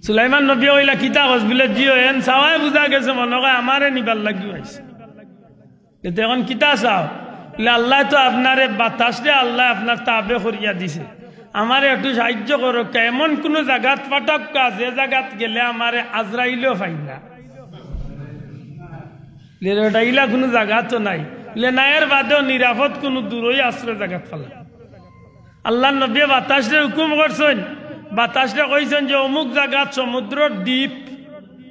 সুলাইমান নবী কইলা, "কিতা কস?" বুলে, "জি অয়, এন চাওয়ায় বুঝা গেছে মনো কয় আমারে নিবার লাগিউ আইছইন।" এতে এখন কিতা চাও? বুলে, "আল্লায় তো আপনারে বাতাসরে আল্লায় আপনার তাবে করিয়া দিছে, আমারে একটু সাহায্য করউক্কা, এমন কুনু জাগাত পাঠাউক্কা যে জাগাত গেলে আমারে আজরাইলেও পাইন না।" বুলে, "বেটা, ইলা কুনু জাগা তো নাই।" বুলে, "না, এর বাদেও নিরাপদ কুনু দূরই আশ্রয় জাগাত ফালা।" আল্লার নবীয়ে বাতাসরে হুকুম করছইন, বাতাসরে কইছইন যে অমুক জাগাত সমুদ্রর দ্বীপ,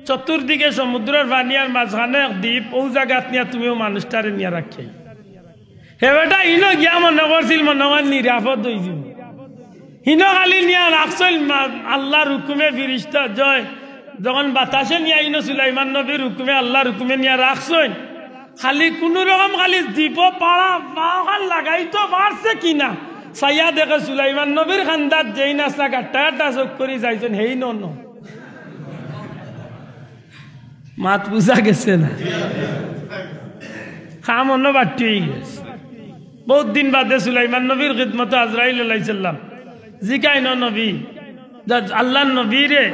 চতুর্দিকে সমুদ্রর পানি আর মাঝখানো এক দ্বীপ, অউ জাগাত নিয়া তুমি অউ মানুষটারে নিয়া রাখিয়াই। হে বেটা, ইনো গিয়া মনো করছিল মনো কয় নিরাপদ অইযিবো। হিনো খালি নিয়া রাখছইন মা-, আল্লার হুকুমে ফিরিস্তা জয়, যখন বাতাসে নিয়া ইনো সুলাইমান নবীর হুকুমে, আল্লার হুকুমে নিয়া রাখছইন, খালি কুনু রকম খালি দ্বীপ পাড়া বাহার লাগাইতো পারছে কিনা, চাইয়া দেখে সুলাইমান নবীর কান্দাত যেইন আছলা, গাট্টা গাট্টা চউখ করি চাইছইন, হেইন অনো। মাত বুঝা গেছে না? কাম অনো বাট্টি অইগেছে। বউত দিন বাদে সুলাইমান নবীর খিদমতো আজরাইল আলাইহিস সালাম জিকাইন, "ও নবী, যা-, আল্লার নবীরে,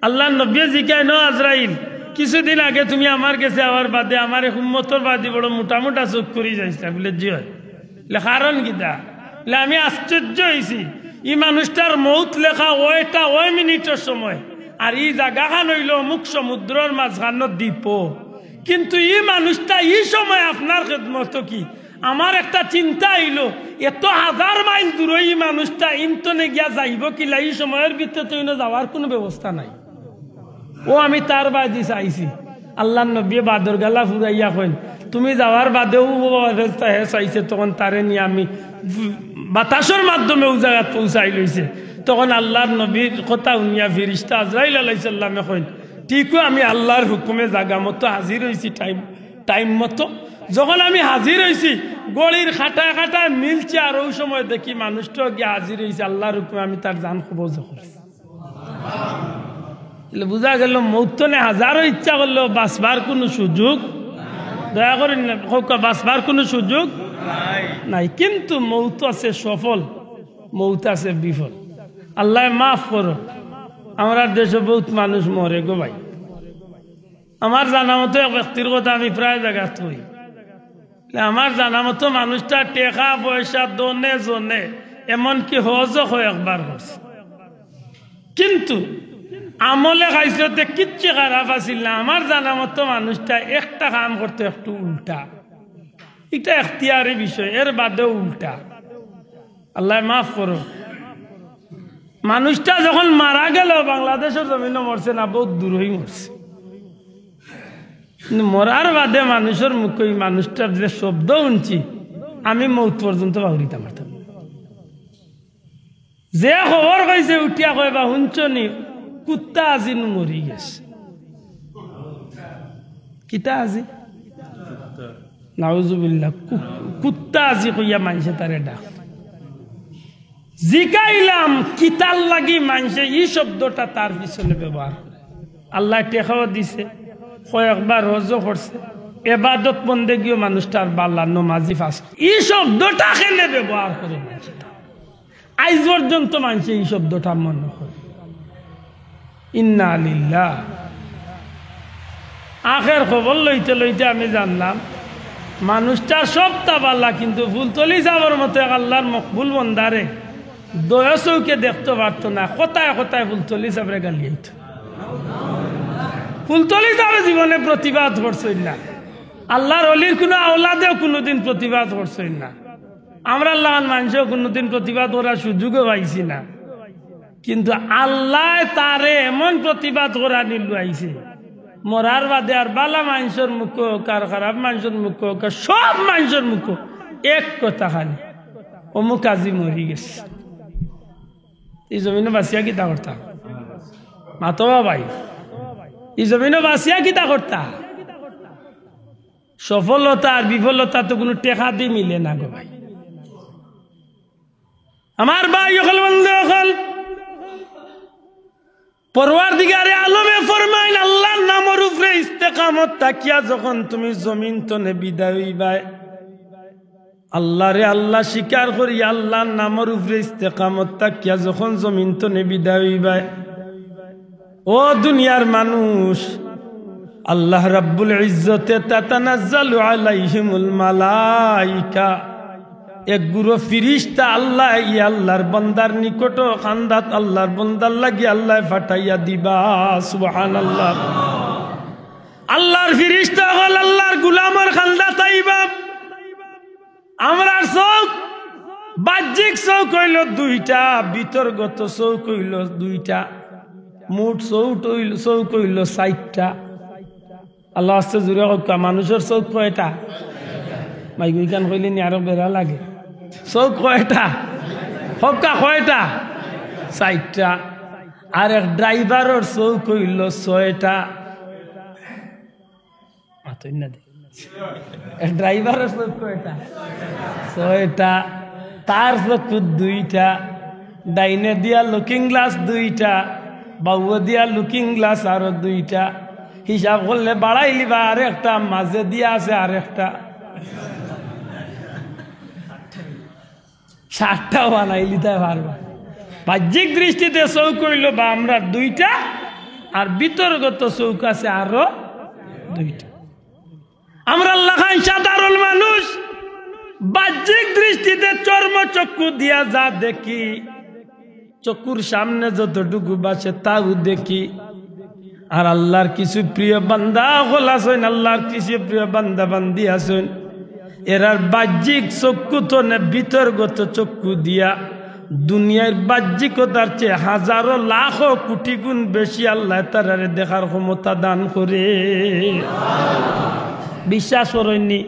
আল্লার নবীয়ে জিকাইন, ও আজরাইল, কিছুদিন আগে তুমি আমার গেছে আওয়ার বাদে আমার এক উম্মতর বাদি বড় মোটা মোটা চউখ করি চাইছলা।" বুলে, "জি অয়।" বুলে, "কারণ কিতা?" বুলে, "আমি আশ্চর্য অইছি, ই মানুষটার মউত লেখা অয়টা অয় মিনিটর সময়, আর ই জাগাখান অইলো অমুক সমুদ্রর মাঝখানো দ্বীপ, কিন্তু ই মানুষটা ই সময় আপনার খেদমতো কি?" আমার একটা চিন্তা অইলো, এত হাজার মাইল দূরে ই মানুষটা ইন তনে গিয়া যাইবো কিলা, ই সময়র ভিতরে তো ইনো যাওয়ার কুনু ব্যবস্থা নাই। ও আমি তার বাদি চাইছি। আল্লার নবীয়ে বাদর গালা ফুরাইয়া কইন, "তুমি যাওয়ার বাদেউ ও ফেরেশতা হে চাইছে, তখন তারে নিয়া আমি বাতাসর মাধ্যমে ও জাগাত পৌঁছাই লইছে।" তখন আল্লার নবীর কথা হুনিয়া ফিরিশতা আজরাইল আলাইহিস সালামে কইন, "ঠিকউ আমি আল্লার হুকুমে জাগা মতো হাজির অইছি, টাইম, টাইম মতো। যখন আমি হাজির অইছি, ঘড়ির কাটায় কাটায় মিলছে, আর অউ সময় দেখি মানুষটাও গিয়া হাজির অইছে, আল্লার হুকুমে আমি তার জান কবজ করছি।" তাইলে বুঝা গেল, মউত তনে হাজারো ইচ্ছা করলেও বাঁচবার কুনু সুযোগ, দয়া করি না, কউক্কা, বাঁচবার কুনু সুযোগ নাই। কিন্তু মউত আছে সফল, মউত আছে বিফল। আল্লায় মাফ করো, আমরার দেশো বউত মানুষ মরে গো ভাই। আমার জানা মতো এক ব্যক্তির কথা আমি প্রায় জাগাত কই। আমার জানা মতো মানুষটা টেকা পয়সা দনে জনে, এমনকি হজও কয়েকবার করছে, কিন্তু আমলে খাইছলতে কিচ্ছু খারাপ আছিল না। আমার জানা মতো মানুষটা একটা কাম করতো একটু উল্টা, ইটা এখতিয়ারি বিষয়, এর বাদেও উল্টা। আল্লায় মাফ করো। মানুষটা যখন মারা গেল, বাংলাদেশর জমিনো মরছে না, বউত দূরই মরছে। কিন্তু মরার বাদে মানুষর মুখো ই মানুষটার যে শব্দ হুনছি, আমি মউত পর্যন্ত পাহুরিতাম পারতাম না। যে খবর কইছে, উঠিয়া কয়, "বা হুনছো নি, কুত্তা আজি নু মরি গেছে।" কিতা আজি? নাউজুবিল্লাহ। কু-, কুত্তা আজি কইয়া মানষে তারে ডাক। জিকাইলাম, "কিতার লাগি মানষে ই শব্দটা তার পিছনে ব্যবহার করে?" আল্লায় টেকাও দিছে, কয়েকবার হজও করছে, এবাদত বন্দেগিও মানুষটার বালা, নমাজি, ফাস্ট। ই শব্দটা কেনে ব্যবহার করে মানষে? আইজ পর্যন্ত মানষে ই শব্দটা মনো করে। ইন্না লিল্লাহ। আখের খবর লইতে লইতে আমি জানলাম, মানুষটা সবটা বালা, কিন্তু ফুলতলি সাবর মতো এক আল্লার মকবুল বন্দারে দয়া চউখে দেখতো পারতো না, কথায় কথায় ফুলতলি সাবরে গালি আইতো। ফুলতলি সাবে জীবনে প্রতিবাদ করছইন না, আল্লার অলির কুনু আওলাদেও কুনুদিন প্রতিবাদ করছইন না। আমরার লাখান মানষেও কুনুদিন প্রতিবাদ করার সুযোগও পাইছি না, কিন্তু আল্লায় তারে এমন প্রতিবাদ করানি লুয়াইছে, মরার বাদে আর বালা মানষর মুখো অউক আর খারাপ মানষর মুখো অউক আর সব মানষর মুখো এক কথা খালি, "অমুক আজি মরি গেছে।" ই জমিনো বাঁচিয়া কিতা করতা? মাতো বা ভাই, ই জমিনো বাঁচিয়া কিতা করতা? সফলতা আর বিফলতা তো কুনু টেকা দি মিলে না গো ভাই। আমার ভাই অকল, বন্ধু অকল, পরওয়ারদিগারে আলমে ফরমাইন, আল্লার নামর উপরে ইস্তেকামত থাকিয়া যখন তুমি জমিন তনে বিদায় অইবায়, আল্লারে আল্লা স্বীকার করি আল্লার নামর উপরে ইস্তেকামত থাকিয়া যখন জমিন তনে বিদায় অইবায়, ও দুনিয়ার মানুষ, আল্লাহ রাব্বুল ইজ্জতে, তাতানাজ্জালু আলাইহিমুল মালাইকা, এক গুরু ফিরিশতা আল্লায় ই আল্লার বন্দার নিকটো কান্দাত আল্লার বন্দার লাগি আল্লায় ফাটাইয়া দিবা। সুবহানাল্লাহ। আল্লার ফিরিশতা অকল আল্লার গুলামর কান্দাত আইবা। আমরার চউখ, বাহ্যিক চউখ অইলো দুইটা, ভিতরগত চউখ অইলো দুইটা, মোট চউখ অইলো, চউখ অইলো চাইরটা। আল্লার ওয়াস্তে জুরে কউক্কা, মানষর চউখ কয়টা? মাইকো ইখান কইলে নি আরো বেড়া লাগে। চউখ কয়টা? কউক্কা কয়টা? চাইরটা। আর এক ড্রাইভারর চউখ অইলো ছয়টা। মাতইন না দে। ড্রাইভারর চউখ কয়টা? ছয়টা। তার চউখ দুইটা, ডাইনে দিয়া লুকিং গ্লাস দুইটা, বাউয়ে দিয়া লুকিং গ্লাস আরো দুইটা। হিসাব করলে বাড়াইলিবা আরেকটা, মাঝে দিয়া আছে আরেকটা। সাতটাও বানাইলিতায় পারবা। বাহ্যিক দৃষ্টিতে চউখ অইলো বা আমরার দুইটা, আর ভিতরগত চউখ আছে আরো দুইটা। আমরার লাখান সাধারণ মানুষ বাহ্যিক দৃষ্টিতে চর্মচক্ষু দিয়া যা দেখি, চক্ষুর সামনে যতটুকু বাসে তাও দেখি। আর আল্লাহর কিছু প্রিয় বান্দা অকল আছইন, আল্লাহর কিছু প্রিয় বান্দা বান্দি আছইন, এরার বাহ্যিক চক্ষু থনে ভিতরগত চক্ষু দিয়া দুনিয়ার বাহ্যিকতার চেয়ে হাজারো লাখো কোটি গুণ বেশি আল্লায় তারারে দেখার ক্ষমতা দান করে। বিশ্বাস করইননি?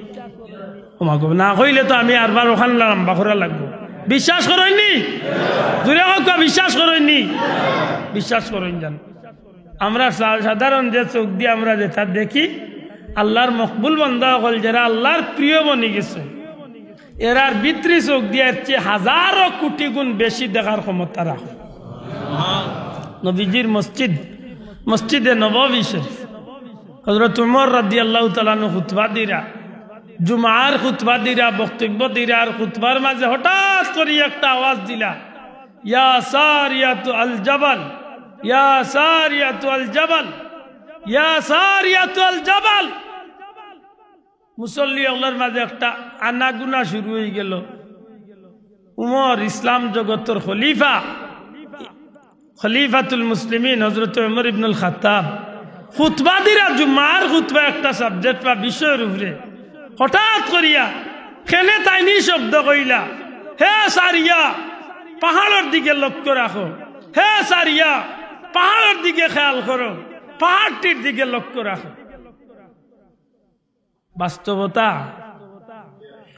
ওমা গো, না কইলে তো আমি আরবার অখান লম্বা করা লাগবো। বিশ্বাস করইননি? জুরে কউক্কা, বিশ্বাস করইননি? বিশ্বাস করইন যান। আমরা সা-, সাধারণ যে চউখ দিয়া আমরা যেতা দেখি, আল্লাহর মকবুল বান্দা অকল যেরা আল্লাহর প্রিয় বনি গেছে, এরার ভিতরি চউখ দিয়া এর চেয়ে হাজারো কোটি গুণ বেশি দেখার ক্ষমতা রাখে। নবীজির মসজিদ, মসজিদে নববী শরীফ, হযরত উমর রাদিয়াল্লাহু তাআলা আনহু খুতবা দিরা, জুমার খুতবা দিরা, বক্তব্য দিরা, আর খুতবার মাঝে হঠাৎ করি একটা আওয়াজ দিলা, "ইয়া সারিয়াতু আল জাবাল, ইয়া সারিয়াতু আল জাবাল, ইয়া সারিয়াতু আল জাবাল।" মুসল্লি অকলর মাঝে একটা আনাগুনা শুরু অইগেলো। উমর, ইসলাম জগতর খলিফা, খলিফাতুল মুসলিমিন হযরত উমর ইবনুল খাত্তাব খুতবা দিরা, জুমার খুতবা একটা সাবজেক্ট বা বিষয়র উপরে। হঠাৎ করিয়া কেনে তাইন ই শব্দ কইলা, "হে সারিয়া, পাহাড়র দিকে লক্ষ্য রাখো, হে সারিয়া, পাহাড়র দিকে খেয়াল করো, পাহাড়টির দিকে লক্ষ্য রাখো।" বাস্তবতা,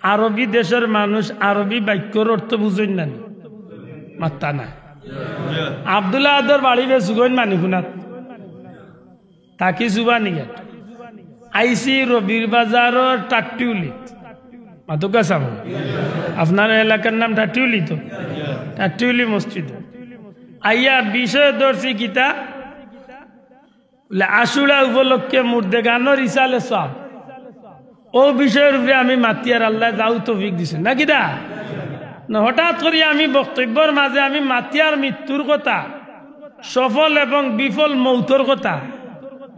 আরবি দেশর মানুষ আরবি বাক্যর অর্থ বুঝইন না নি? মাত্তা না। আব্দুল আহাদর বাড়ি বেসুগইন মানিকুনাত, থাকি সুবানীঘাট। আইছি রবির বাজারর টাট্টিউলিত। মাতুক্কা সাব, আপনার এলাকার নাম টাট্টিউলি তো? টাট্টিউলি মসজিদ। আইয়া বিষয় ধরছি কিতা? বলে, আশুরা উপলক্ষে মুর্দেগানর ইসালে সওয়াব। অউ বিষয়র উপরে আমি মাতিয়ার, আল্লায় যাউ তৌফিক দিছইন। না কিতা? না, হঠাৎ করি আমি বক্তব্যর মাঝে আমি মাতিয়ার মৃত্যুর কথা, সফল এবং বিফল মৌতর কথা।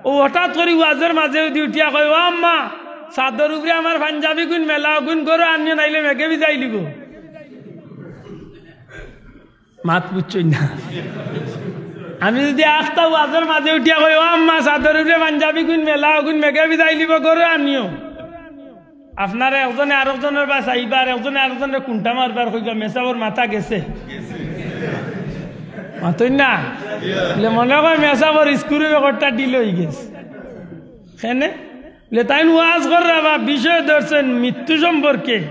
অউ হঠাৎ করি ওয়াজর মাঝে উদি উঠিয়া কয়, "ও আম্মা, ছাদর উপরে আমার পাঞ্জাবিগুইন মেলা, অগুইন ঘরো আনিও, নাইলে মেঘে ভিজাইলিবো।" মাত বুঝছইন না? আমি যুদি আখতা ওয়াজর মাঝে উঠিয়া কই, "ও আম্মা, ছাদর উপরে পাঞ্জাবিগুইন মেলা, অগুইন মেঘে ভিজাইলিবো, ঘরো আনিও।" আপনারা একজনে আরকজনর বায় চাইবা, আর একজনে আরকজনরে কুন্টা মারবা, আর কইবা, "মেসাবর মাথা গেছে।" মাতইন না? বলে, "মনে কয় মেসাবর স্ক্রু একটা ঢিল অইগেছে।" কেনে? বলে, তাইন ওয়াজ কররা বা বিষয় ধরছইন মৃত্যু সম্পর্কে,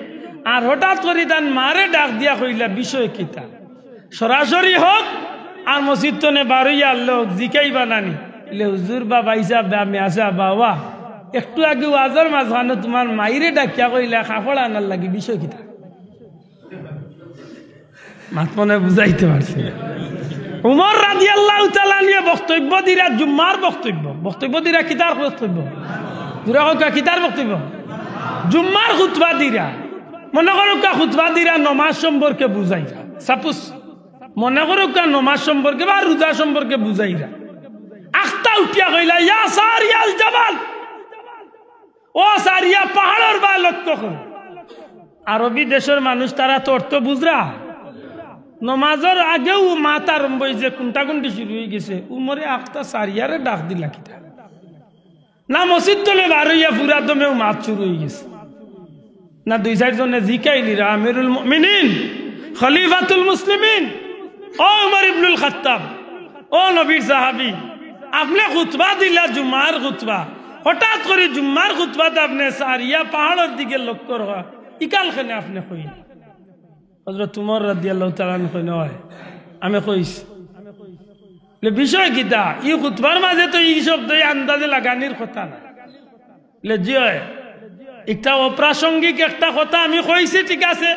আর হঠাৎ করি তান মারে ডাক দিয়া কইলা, "বিষয় কিতা?" সরাসরি হউক, আর মসজিদ তনে বারইয়া আল্লে হউক, জিকাইবা না নি? বলে, "হুজুর বা ভাইসাব বা মেসাব বা ওয়া, একটু আগে ওয়াজর মাঝখানো তুমার মাইরে ডাকিয়া কইলা কাপড় আনার লাগি, বিষয় কিতা?" মাত মনে বুঝাইতে পারছি না। উমর রাদিয়াল্লাহু তাআলা আনহু বক্তব্য দিরা, জুম্মার বক্তব্য। বক্তব্য দিরা কিতার বক্তব্য? জুরে কউক্কা, কিতার বক্তব্য? জুম্মার খুতবা দিরা। মনে করউক্কা খুতবা দিরা নমাজ সম্পর্কে বুঝাইরা। সাপোজ, মনে করউক্কা নমাজ সম্পর্কে বা রোজা সম্পর্কে বুঝাইরা। আখতা উঠিয়া কইলা, "ইয়া সারিয়াল জাবাল, ও সারিয়া, পাহাড়র বায় লক্ষ্য করো।" আরবি দেশর মানুষ, তারা তো অর্থ বুঝরা। নমাজর আগেউ মাত আরম্ভ অইছে, কুন্টাকুন্টি শুরু অইগেছে। উমরে আখতা সারিয়ারে ডাক দিলা কিতা? না মসজিদ তনে বারইয়া পুরা দমেউ মাত শুরু অইগেছে। না দুই চাইর জনে জিকাইলিরা, "আমিরুল মুমিনিন, খলিফাতুল মুসলিমিন, ও উমর ইবনুল খাত্তাব, ও নবীর সাহাবী, আপনে খুতবা দিলা জুম্মার খুতবা, হঠাৎ করি জুম্মার খুতবাত আপনে সারিয়া পাহাড়র দিকে লক্ষ্য রাখা, ইকাল কেনে আপনে কইলা?" হযরত উমর রাদিয়াল্লাহু তাআলা আনহু কইন, "অয়, আমি কইছি।" বলে, "বিষয় কিতা? ই খুতবার মাঝে তো ই শব্দ ই আন্দাজে লাগানির কথা না।" বলে, "জি অয়।" একটা অপ্রাসঙ্গিক একটা কথা আমি কইছি, ঠিক আছে?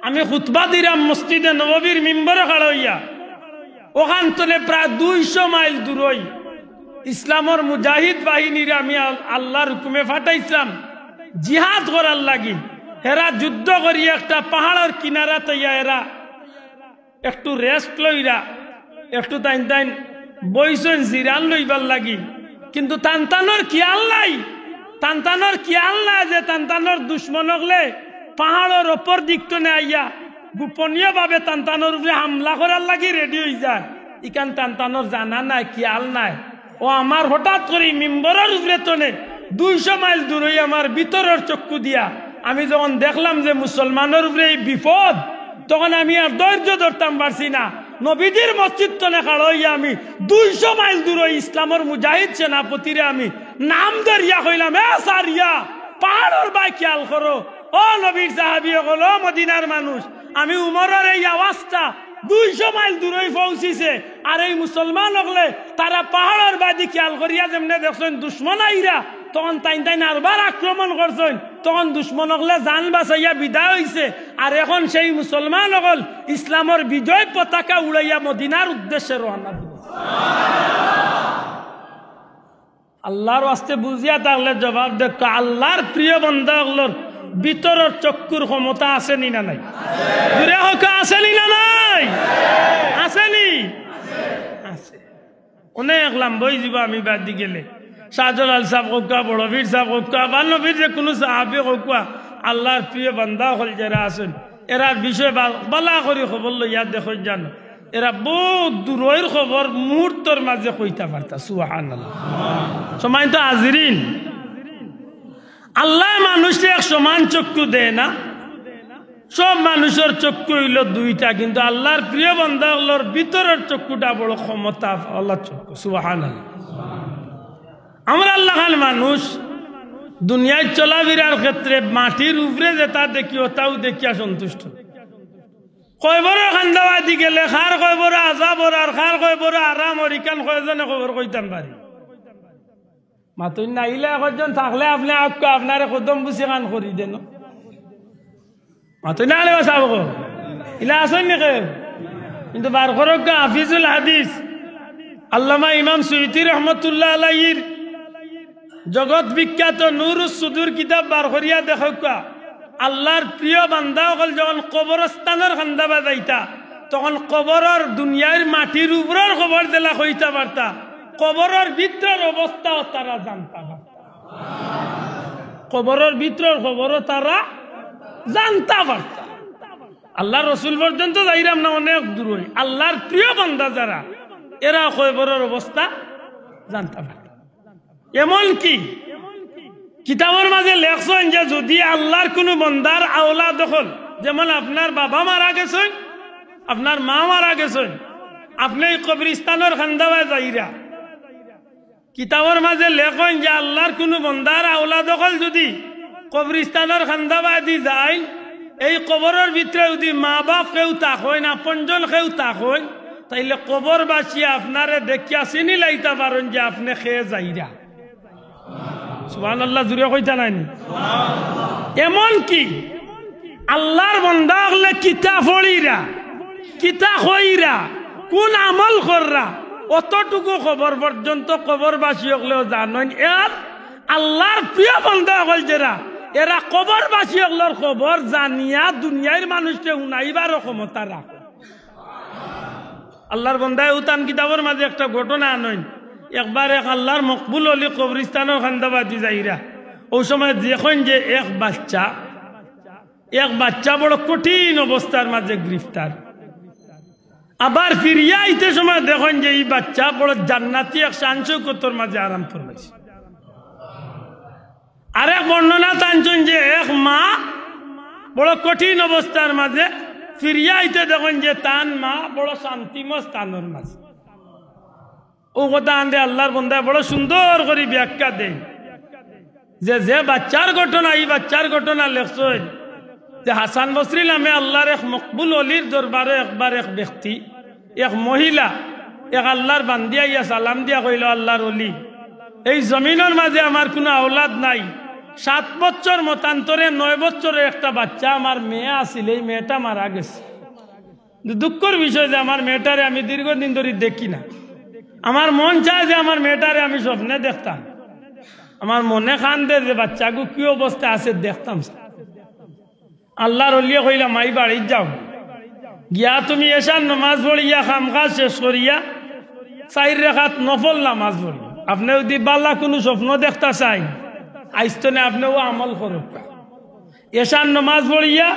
আমি খুতবা দিরাম মসজিদে নববীর মিম্বরো খাড়া অইয়া, অখান তনে প্রায় দুইশো মাইল দূরই ইসলামর মুজাহিদ বাহিনীরে আমি আল-, আল্লার হুকুমে ফাটাইছলাম জিহাদ করার লাগি। এরা যুদ্ধ করি একটা পাহাড়র কিনারাত আইয়া এরা একটু rest লইরা, একটু তাইন তাইন বইছইন জিরান লইবার লাগি। কিন্তু তান তানর খিয়াল নাই, তান তানর খিয়াল নাই যে তান তানর দুশমন অকলে পাহাড়র অপর দিক তনে আইয়া গোপনীয়ভাবে তান তানর উপরে হামলা করার লাগি ready অইযায়। ইখান তান তানর জানা নাই, খিয়াল নাই। ও আমার হঠাৎ করি মিম্বরর উপরে তনে দুইশো মাইল দূরই আমার ভিতরর চক্ষু দিয়া আমি যখন দেখলাম যে মুসলমানর উপরে এই বিপদ, তখন আমি আর ধৈর্য ধরতাম পারছি না। নবীজির মসজিদ তনে খাড়া অইয়া আমি দুইশো মাইল দূরই ইসলামর মুজাহিদ সেনাপতিরে আমি নাম ধরিয়া কইলাম, "এ সারিয়া, পাহাড়র বায় খিয়াল করো।" ও নবীর সাহাবী অকল, ও মদিনার মানুষ, আমি উমরর এই আওয়াজটা দুইশো মাইল দূরই পৌঁছিছে। আর এই মুসলমান অকলে তারা পাহাড়র বায়দি খিয়াল করিয়া যেমনে দেখছইন দুশমন আইরা, তখন তাইন তাইন আরবার আক্রমণ করছইন, তখন দুশমন অকলে জান বাঁচাইয়া বিদায় অইছে। আর এখন সেই মুসলমান অকল ইসলামর বিজয় পতাকা উড়াইয়া মদিনার উদ্দেশ্যে রওনা দিল। আল্লার ওয়াস্তে বুঝিয়া থাকলে জবাব দেউক্কা, আল্লার প্রিয় বান্দা অকলর ভিতরর চক্ষুর ক্ষমতা আছে নি না নাই? জুরে কউক্কা, আছে নি না নাই? আছে নি? আছে। অনেক লাম্বা অইযিবো আমি বায়দি গেলে। শাহজালাল সাব কউক্কা, বড় পীর সাব কউক্কা, বা নবীর যেকুনু সাহাবী কউক্কা, আল্লার প্রিয় বান্দা অকল যেরা আছইন, এরার বিষয়ে বা-, বালা করি খবর লইয়া দেখইন যানো। এরা বউত দূরইর খবর মুহূর্তর মাঝে কইতা পারতা। সুবহানাল্লাহ। সম্মানিত হাজিরিন, আল্লায় মানুষরে এক সমান চক্ষু দেয় না। সব মানুষর চক্ষু অইলো দুইটা, কিন্তু আল্লার প্রিয় বান্দা অকলর ভিতরর চক্ষুটা বড় ক্ষমতা আল্লার চক্ষু। সুবহানাল্লাহ। আমরার লাখান মানুষ দুনিয়াত চলাফিরার ক্ষেত্রে মাটির উপরে যেটা দেখি, ওটাউ দেখিয়া সন্তুষ্ট। কবরর কান্দাবায়দি গেলে কার কবরো আজাব অর আর কার কবরো আরাম অর, ইখান কয়জনে খবর কইতাম পারি? মাতইন না, ইলা কয়জন থাকলে আপনে আউক্কা, আপনারে কদম বুসি খান করি দেন। মাতইন না, আলে সাব কও। ইলা আছইন নি কেউ? কিন্তু বার করউক্কা হাফিজুল হাদিস আল্লামা ইমাম সুয়ুতী রহমতুল্লাহ আলাইহির জগৎ বিখ্যাত নুরুস সুদুর কিতাব বার করিয়া দেখউক্কা। আল্লার প্রিয় বান্দা অকল যখন কবরস্থানর কান্দাবায় যাইতা, তখন কবরর দুনিয়ার মাটির উপরর খবর যেলা কইতা পারতা, কবরর ভিতরর অবস্থাও তারা জানতা পারতা। কবরর ভিতরর খবরও তারা জানতা পারতা। আল্লার রসুল পর্যন্ত যাইরাম না, অনেক দূরই। আল্লার প্রিয় বান্দা যারা, এরা কবরর অবস্থা জানতা পারতা। এমনকি কিতাবর মাঝে লেখছইন যে যুদি আল্লার কুনু বন্দার আওলাদ অকল, যেমন আপনার বাবা মারা গেছইন, আপনার মা মারা গেছইন, আপনে এই কবরিস্তানর কান্দাবায় যাইরা, কিতাবর মাঝে লেখইন যে আল্লার কুনু বন্দার আওলাদ অকল যুদি কবরিস্তানর কান্দাবায়দি যাইন, এই কবরর ভিতরে যুদি মা বাপ কেউ থাকইন, আপনজন কেউ থাকইন, তাইলে কবরবাসী আপনারে দেখিয়া চিনি লাইতা পারইন যে আপনে কে যাইরা। সুবহানাল্লাহ, জুরে কইতা নায় নি? এমনকি আল্লার বন্দা অকলে কিতা পড়িরা, কিতা কইরা, কুন আমল কররা, অতটুকু খবর পর্যন্ত কবরবাসী অকলেও জানইন। এর আল্লার প্রিয় বন্দা অকল যেরা, এরা কবরবাসী অকলর খবর জানিয়া দুনিয়ার মানুষরে হুনাইবারও ক্ষমতা রাখে। আল্লার বন্দায় উতান কিতাবর মাঝে একটা ঘটনা আনইন। একবার এক আল্লার মকবুল অলি কবরিস্তানর কান্দাবায়দি যাইরা, অউ সময় দেখইন যে এক বাচ্চা, এক বাচ্চা বড় কঠিন অবস্থার মাঝে গ্রেফতার। আবার ফিরিয়া আইতে সময় দেখইন যে ই বাচ্চা বড় জান্নাতি এক শান শৌকতর মাঝে আরাম ফরমাইছে। আরেক বর্ণনা আনছইন যে এক মা বড় কঠিন অবস্থার মাঝে ফিরিয়া আইতে দেখইন যে তান মা বড় শান্তিময় স্থানর মাঝে। অউ কথা আনতে আল্লার বন্দায় বড় সুন্দর করি ব্যাখ্যা দেইন যে, যে বাচ্চার ঘটনা, ই বাচ্চার ঘটনা লেখছইন যে হাসান বসরি নামে আল্লার এক মকবুল অলির দরবারো একবার এক ব্যক্তি, এক মহিলা, এক আল্লার বান্দি আইয়া সালাম দিয়া কইলো, "আল্লার অলি, এই জমিনর মাঝে আমার কুনু আওলাদ নাই, সাত বছর মতান্তরে নয় বছরের একটা বাচ্চা আমার মেয়ে আছিল, এই মেয়েটা মারা গেছে। কিন্তু দুঃখর বিষয় যে আমার মেয়েটারে আমি দীর্ঘদিন ধরি দেখি না। আমার মন চায় যে আমার মেয়েটারে আমি স্বপ্নে দেখতাম। আমার মনে কান্দে যে বাচ্চাগু কি অবস্থা আছে দেখতাম। আল্লার অলিয়ে কইলা, "মাই বাড়িত যাও, গিয়া তুমি এশার নমাজ পড়িয়া, কাম কাজ শেষ করিয়া, চাইর রেকাত নফল নামাজ পড়িও। আপনে যদি বালা কুনু স্বপ্ন দেখতা চাইন, আইজ তনে আপনে অউ আমল করউক্কা।" এশার নমাজ পড়িয়া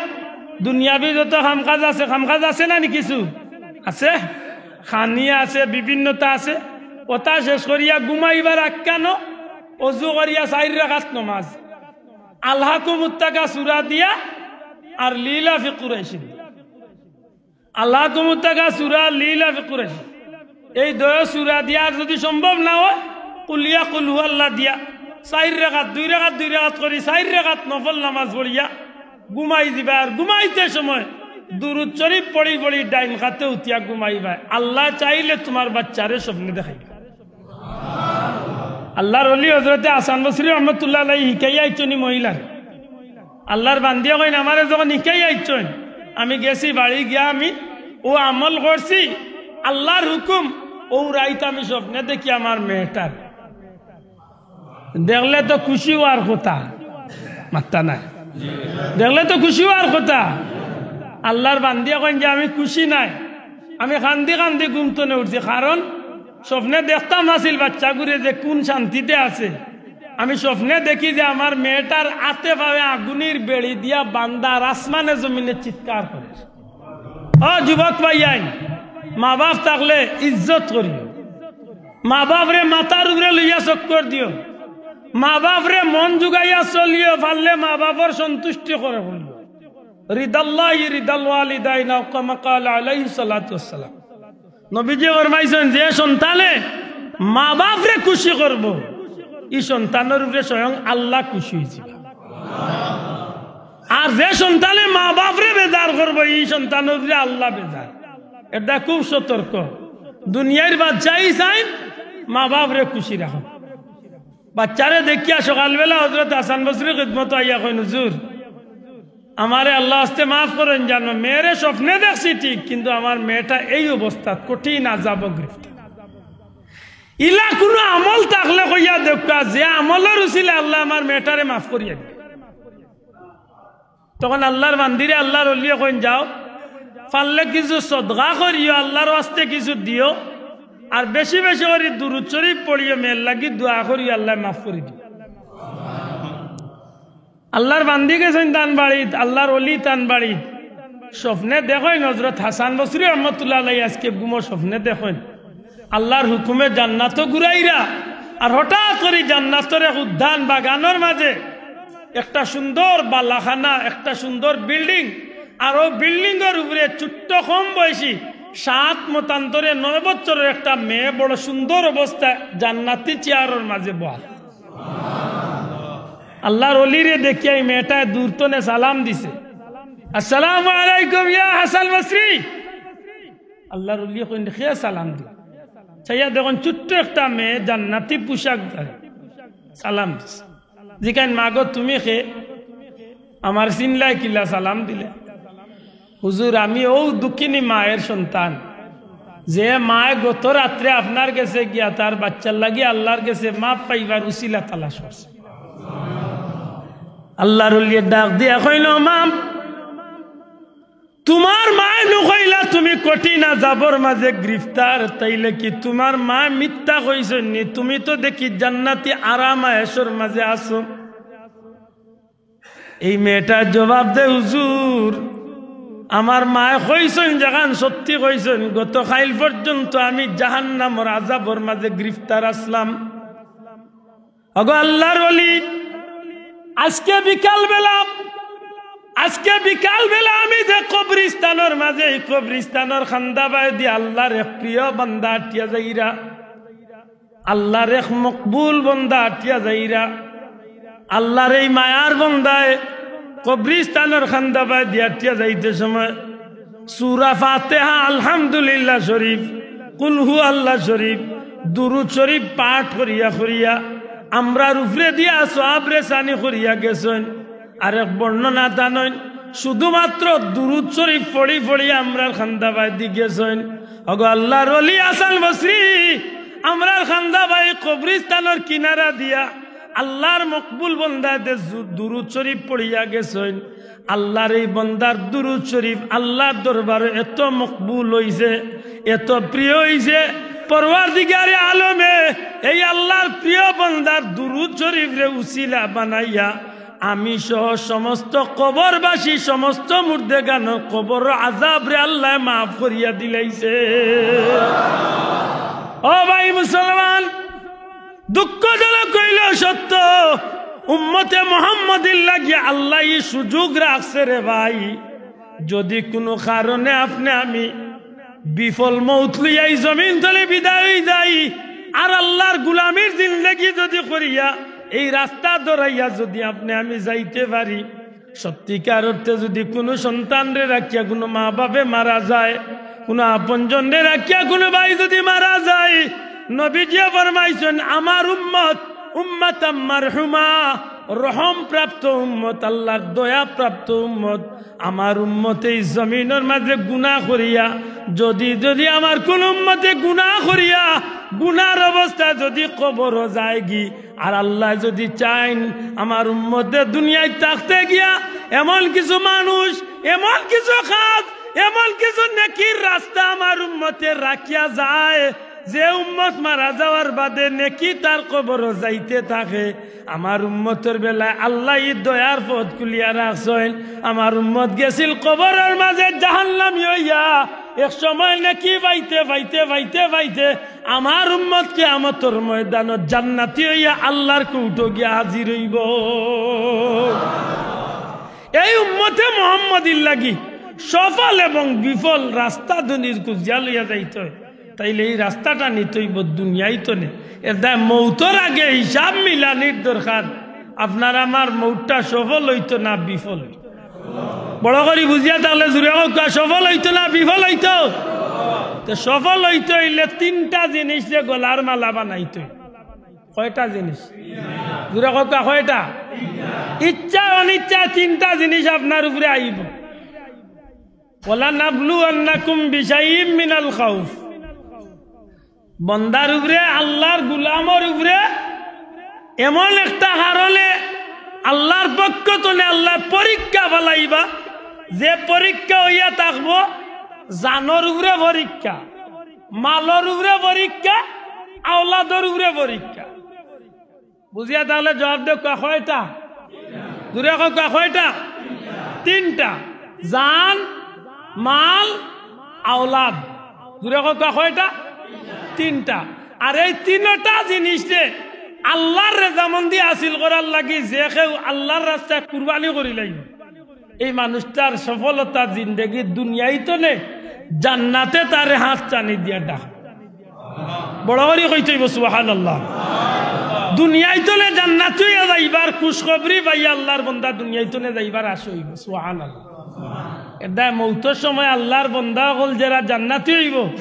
দুনিয়াবি যত কাম কাজ আছে, কাম কাজ আছে না নি কিছু? আছে, খানি আছে, বিভিন্নতা আছে। অতা শেষ করিয়া ঘুমাইবার আগ খানো অজু করিয়া চাইর রেকাত নমাজ, আলহাকুমুত তাকাসুর দিয়া আর লিইলাফি কুরাইশ। আলহাকুমুত তাকাসুর আর লিইলাফি কুরাইশ, এই দুইও সুরা দিয়া, আর যদি সম্ভব না অয়, কুলিয়া কুলহু আল্লাহ দিয়া, চাইর রেকাত, দুই রেকাত, দুই রেকাত করি চাইর রেকাত নফল নামাজ পড়িয়া ঘুমাই দিবা। আর ঘুমাইতে সময় দুরুদ শরিফ পড়ি পড়ি ডাইন কাতে উঠিয়া ঘুমাইবা। আল্লায় চাইলে তুমার বাচ্চারে স্বপ্নে দেখাইবা। আল্লার অলি হজরতে হাসান বসরি রহমতুল্লাহ আলাইহি হিকাইয়া আইছইন ই মহিলারে। আল্লার বান্দিয়ে কইন, "আমারে যখন হিকাইয়া আইছইন, আমি গেছি বাড়ি গিয়া আমি অউ আমল করছি, আল্লার হুকুম, অউ রাইত আমি স্বপ্নে দেখি আমার মেয়েটার।" দেখলে তো খুশি অওয়ার কথা, মাত্তা নাই। দেখলে তো খুশি অওয়ার কথা। আল্লার বান্দিয়ে কইন যে, "আমি খুশি নায়, আমি কান্দি কান্দি ঘুম তনে উঠছি, কারণ স্বপ্নে দেখতাম আছিল বাচ্চাগুরে যে কুন শান্তিতে আছে। আমি স্বপ্নে দেখি যে আমার মেয়েটার আতে পাওয়ে আগুনির বেড়ি দিয়া বান্দা, আর আসমানে জমিনে চিৎকার করের।" ও যুবক ভাইয়াইন, মা বাপ থাকলে ইজ্জত করিও, মা বাপরে মাথার উপরে লইয়া চক্কর দিও, মা বাপরে মন জুগাইয়া চলিও, পারলে মা বাপর সন্তুষ্টি করে করিও। রিদাল্লাহি রিদাল ওয়ালিদাইন, আও কামা ক্বালা আলাইহিস সালাতু ওয়াস সালাম। নবীজি ফরমাইছইন, যে সন্তানে মা বাপরে খুশি করবো, ই সন্তানর উপরে স্বয়ং আল্লাহ খুশি অইযিবা। আর যে সন্তানে মা বাপরে বেজার করবো, ই সন্তানর উপরে আল্লাহ বেজার। এটা খুব সতর্ক। দুনিয়ার বাদশাই চাইন মা বাপরে খুশি রাখো। বাচ্চারে দেখিয়া সকালবেলা হজরত হাসান বসরির খিদমতো আইয়া কইন, "হুজুর, আমারে আল্লার ওয়াস্তে মাফ করইন জানো, মেয়েরে স্বপ্নে দেখছি ঠিক, কিন্তু আমার মেয়েটা এই অবস্থাত কঠিন আযাবো গিরফতার।" ইলা কুনু আমল থাকলে কইয়া দেউক্কা, যে আমলর উছিলায় আল্লায় আমার মেয়েটারে মাফ করিয়া দিবা। তখন আল্লার বান্দিরে আল্লার অলিয়ে কইন, "যাও, পারলে কিছু সদকা করিও, আল্লার ওয়াস্তে কিছু দিও, আর বেশি বেশি করি দুরুদ শরিফ পড়িও, মেয়ের লাগি দোয়া করিও, আল্লায় মাফ করি দিবা।" আল্লার বান্দি গেছইন তান বাড়িত, আল্লার অলি তান বাড়িত। স্বপ্নে দেখইন হজরত হাসান বসরি রহমতুল্লাহ আলাইহি আইজকে ঘুমো স্বপ্নে দেখইন আল্লার হুকুমে জান্নাতো ঘুরাইরা, আর হঠাৎ করি জান্নাতর এক উদ্যান বাগানর মাঝে একটা সুন্দর বালাখানা, একটা সুন্দর বিল্ডিং, আর অউ বিল্ডিংর উপরে ছোট্ট কম বয়সী সাত মতান্তরে নয় বছরর একটা মেয়ে বড় সুন্দর অবস্থায় জান্নাতি চেয়ারর মাঝে বওয়া। আল্লার অলিরে দেখিয়া ই মেয়েটায় দূর তনে সালাম দিছে, "আসসালামু আলাইকুম ইয়া হাসান বসরি।" আল্লার অলিয়ে কইন, "কে সালাম দিল?" চাইয়া দেখইন ছোট্ট একটা মেয়ে জান্নাতি পোশাক ধরে সালাম দিছে। জিকাইন, "মা গো, তুমি কে? আমারে চিনলায় কিলা সালাম দিলে?" "হুজুর, আমি অউ দুঃখিনী মায়ের সন্তান, যে মায় গত রাত্রে আপনার গেছে গিয়া তার বাচ্চার লাগি আল্লার গেছে মাফ পাইবার উছিলা তালাশ করছে।" আল্লার অলিয়ে ডাক দিয়া কইন, "ও মা, তুমার মায় নু কইলা তুমি কঠিন আযাবর মাঝে গিরফতার, তাইলে কি তুমার মায় মিথ্যা কইছইন নি? তুমি তো দেখি জান্নাতি আরাম আয়েশর মাঝে আছো।" এই মেয়েটায় জবাব দেয়, "হুজুর, আমার মায় কইছইন, যেখান সত্যি কইছইন, গত কাইল পর্যন্ত আমি জাহান্নামর আযাবর মাঝে গিরফতার আছলাম।" ওগো আল্লার অলি, আইজকে বিকাল বেলা, আইজকে বিকাল বেলা আমি যে কবরিস্তানর মাঝে, ই কবরিস্তানর কান্দা বায়দি আল্লার এক প্রিয় বান্দা আটিয়া যাইরা। আল্লার এক মকবুল বন্দা আটিয়া যাইরা। আল্লার এই মায়ার বন্দায় কবরিস্তানর কান্দা বায়দি আটিয়া যাইতে সময় সূরা ফাতিহা, আলহামদুলিল্লাহ শরিফ, কুলহু আল্লাহ শরিফ, দুরুদ শরিফ পাঠ করিয়া করিয়া আমরার উপরে দিয়া সওয়াব রেসানি করিয়া গেছইন। আরেক বর্ণনা তানইন, শুধুমাত্র দুরুদ শরীফ পড়ি পড়ি আমরার কান্দাবায়দি গেছইন। ওগো আল্লাহর ওলি হাসান বসরি, আমরার কান্দাবায় কবরিস্তানর কিনারা দিয়া আল্লাহর মকবুল বন্দায় দে জু-, দুরুদ শরীফ পড়িয়া গেছইন। আল্লাহর এই বন্দার দুরুদ শরীফ আল্লাহর দরবারে এত মকবুল অইছে, এত প্রিয় অইছে, পরওয়ারদিগারে আলমে এই আল্লাহর প্রিয় বন্দার দুরুদ শরীফরে উসিলা বানাইয়া আমি সহ সমস্ত কবরবাসী, সমস্ত মুর্দেগানর কবরর আযাবরে আল্লায় মাফ করিয়া দিলাইছে। ও ভাই মুসলমান, দুঃখজনক অইলেও সত্য, উম্মতে মুহাম্মদীর লাগি আল্লায় ই সুযোগ রাখছে রে ভাই। যদি কুনু কারণে আপনে আমি বিফল মউত লইয়া ই জমিন তনে বিদায় অই যাই, আর আল্লাহর গুলামির জিন্দেগি যদি করিয়া এই রাস্তা ধরাইয়া যদি আপনে আমি যাইতে পারি, সত্যিকার অর্থে যদি কুনু সন্তানরে রাখিয়া কুনু মা বাপে মারা যায়, কুনু আপনজনরে রাখিয়া কুনু ভাই যদি মারা যায়, নবীজিয়ে ফরমাইছইন, "আমার উম্মত, উম্মাতাম মারহুমা, রহমপ্রাপ্ত উম্মত, আল্লাহর দয়াপ্রাপ্ত উম্মত, আমার উম্মতে ই জমিনর মাঝে গুনাহ করিয়া, যদি, যদি আমার কুনু উম্মতে গুনাহ করিয়া, গুনার অবস্থা যদি কবরো যায়গি, আর আল্লায় যদি চাইন, আমার উম্মতে দুনিয়াত থাকতে গিয়া এমন কিছু মানুষ, এমন কিছু কাজ, এমন কিছু নেকির রাস্তা আমার উম্মতে রাখিয়া যায়, যে উম্মত মারা যাওয়ার বাদে নেকি তার কবরো যাইতে থাকে, আমার উম্মতর বেলায় আল্লায় ই দয়ার পথ খুলিয়া রাখছইন। আমার উম্মত গেছিল কবরর মাঝে জাহান্নামী অইয়া, এক সময় নেকি পাইতে, পাইতে, পাইতে, পাইতে আমার উম্মত কিয়ামতর ময়দানো জান্নাতি অইয়া আল্লাহর কুর্টো গিয়া হাজির অইবো।" এই উম্মতে মুহাম্মদীর লাগি সফল এবং বিফল রাস্তা দুনির খুজিয়া লইয়া যাইতে অয়, তাইলে ই রাস্তাটা নিতে অইবো দুনিয়াত তনে। এর দায় মউতর আগে হিসাব মিলানির দরকার। আপনার আমার মউতটা সফল অইতো না বিফল অইতো? বড় করি বুঝিয়া থাকলে জুরে কউক্কা, সফল অইতো না বিফল অইতো? তে সফল অইতে অইলে তিনটা জিনিসরে গলার মালা বানাইতে অইবো। কয়টা জিনিস? জুরে কউক্কা, কয়টা? ইচ্ছা অনিচ্ছা তিনটা জিনিস আপনার উপরে আইবো। "ওয়ালানাবলুওয়ান্নাকুম বিশাইইম মিনাল খাউফ।" বন্দার উপরে, আল্লাহর গুলামর উপরে এমন একটা কারণে আল্লাহর পক্ষ তনে আল্লায় পরীক্ষা ফালাইবা, যে পরীক্ষা অইয়া থাকবো জানর উপরে পরীক্ষা, মালর উপরে পরীক্ষা, আওলাদর উপরে পরীক্ষা। বুঝিয়া থাকলে জবাব দেউক্কা, কয়টা? জুরে কউক্কা, কয়টা? তিনটা। জান, মাল, আওলাদ। জুরে কউক্কা, কয়টা? তিনটা। আর এই তিনটা জিনিসরে আল্লাহর রেজামন্দি হাসিল করার লাগি যে কেউ আল্লাহর রাস্তায় কুরবানি করিলাইবো, এই মানুষটার সফলতা জিন্দেগি দুনিয়াত তনে, জান্নাতে তারে হাত টানি দিয়া ডাক। বড় করি কইতে অইবো সুবহানাল্লাহ। দুনিয়াত তনে জান্নাতি অইয়া যাইবার খুশখবরি পাইয়া আল্লাহর বন্দা দুনিয়াত তনে যাইবার আশা অইবো। সুবহানাল্লাহ। এর দায় মউতর সময় আল্লাহর বন্দা অকল যেরা জান্নাতি অইবো,